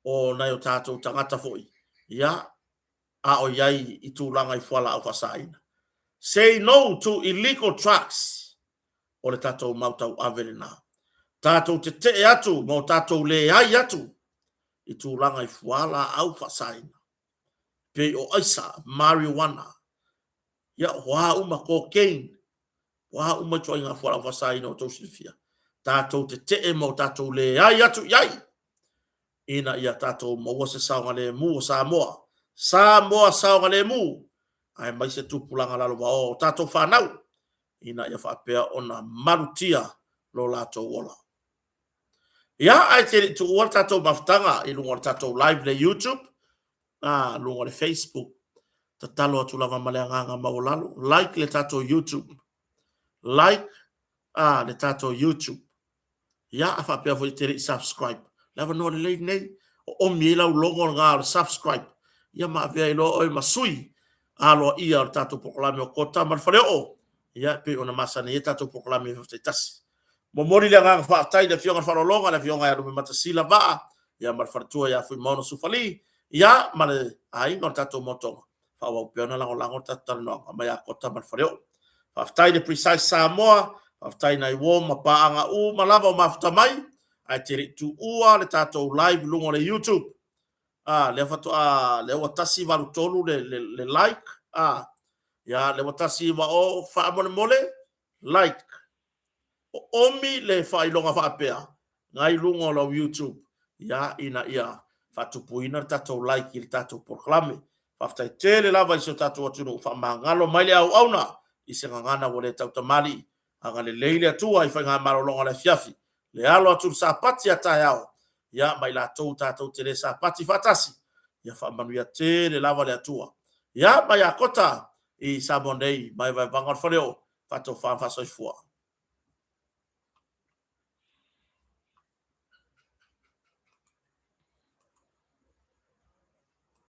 Speaker 1: o nai o tatou tagata foi ia a o i ai i tulaga i fualaau faasaina. Say no to illegal drugs. O le tatou mau tauave lena. Tatou tetee atu ma o tatou leai atu i tulaga i fualaau faasaina. Pei o aisa, marijuana, ia o a uma, cocaine, o a uma ituaiga fualaau faasaina ua outou silafia. Tatou tetee ma o tatou leai atu i ai ina ia tatou maua se saogalemu o Samoa. Samoa saogalemu, aemaise tupulaga lalovaoa o tatou fanau ina ia faapea ona malutia lo latou ola. Ia, ae te le i tuua le tatou mafutaga i luga o le tatou live le YouTube, a, luga o le Facebook, tatalo atu lava ma le agaga maualalo, like le tatou YouTube, like a, le tatou YouTube. Ia, a faapea foi e te le i subscribe, le avanoa lelei lenei, oomi ai lau logo lena o le subscribe, ia ma avea ai loa oe ma sui aloaia o le tatou polokalame o Kota ma le Faleoo, ia, e pei ona masani ai tatou polokalame faitaitasi. Momoli le agaga faafetai i le Afioga i le Faaaloaloga, le Afioga ia Lupematasila Vaa, ia ma le faletua ia Fuimaono Sufali, ia ma le aiga o le tatou Motoga. Faaauau pea ona lagolago le tatou talanoaga mai ia Kota ma le Faleoo. Faafetai i le Precise Samoa, faafetai i nai uo ma paaga uma lava o mafuta mai, ae te le i tuua le tatou live i luga o le YouTube. Ah, lea faatoa, lea ua 183 le, le, le like. Ah, ia, lea ua 190, faamolemole, like. Oomi le faailoga faapea nai luga o lau YouTube ia ina ia faatupuina le tatou like i le tatou polokalame. Faafetai tele lava i si o tatou atunuu, faamagalo mai le auauna i se gagana ua le tautamalii. Agalelei le Atua i faigamalologa o le afiafi, le alo atu i le Sapati a taeao, ia ma i latou tatou te le Sapati faatasi, ia faamanuia tele lava le Atua. Ia, mai ia Kota i Samoa nei, mai Vaevaga o le Faleoo, faatofa ma faasoifua.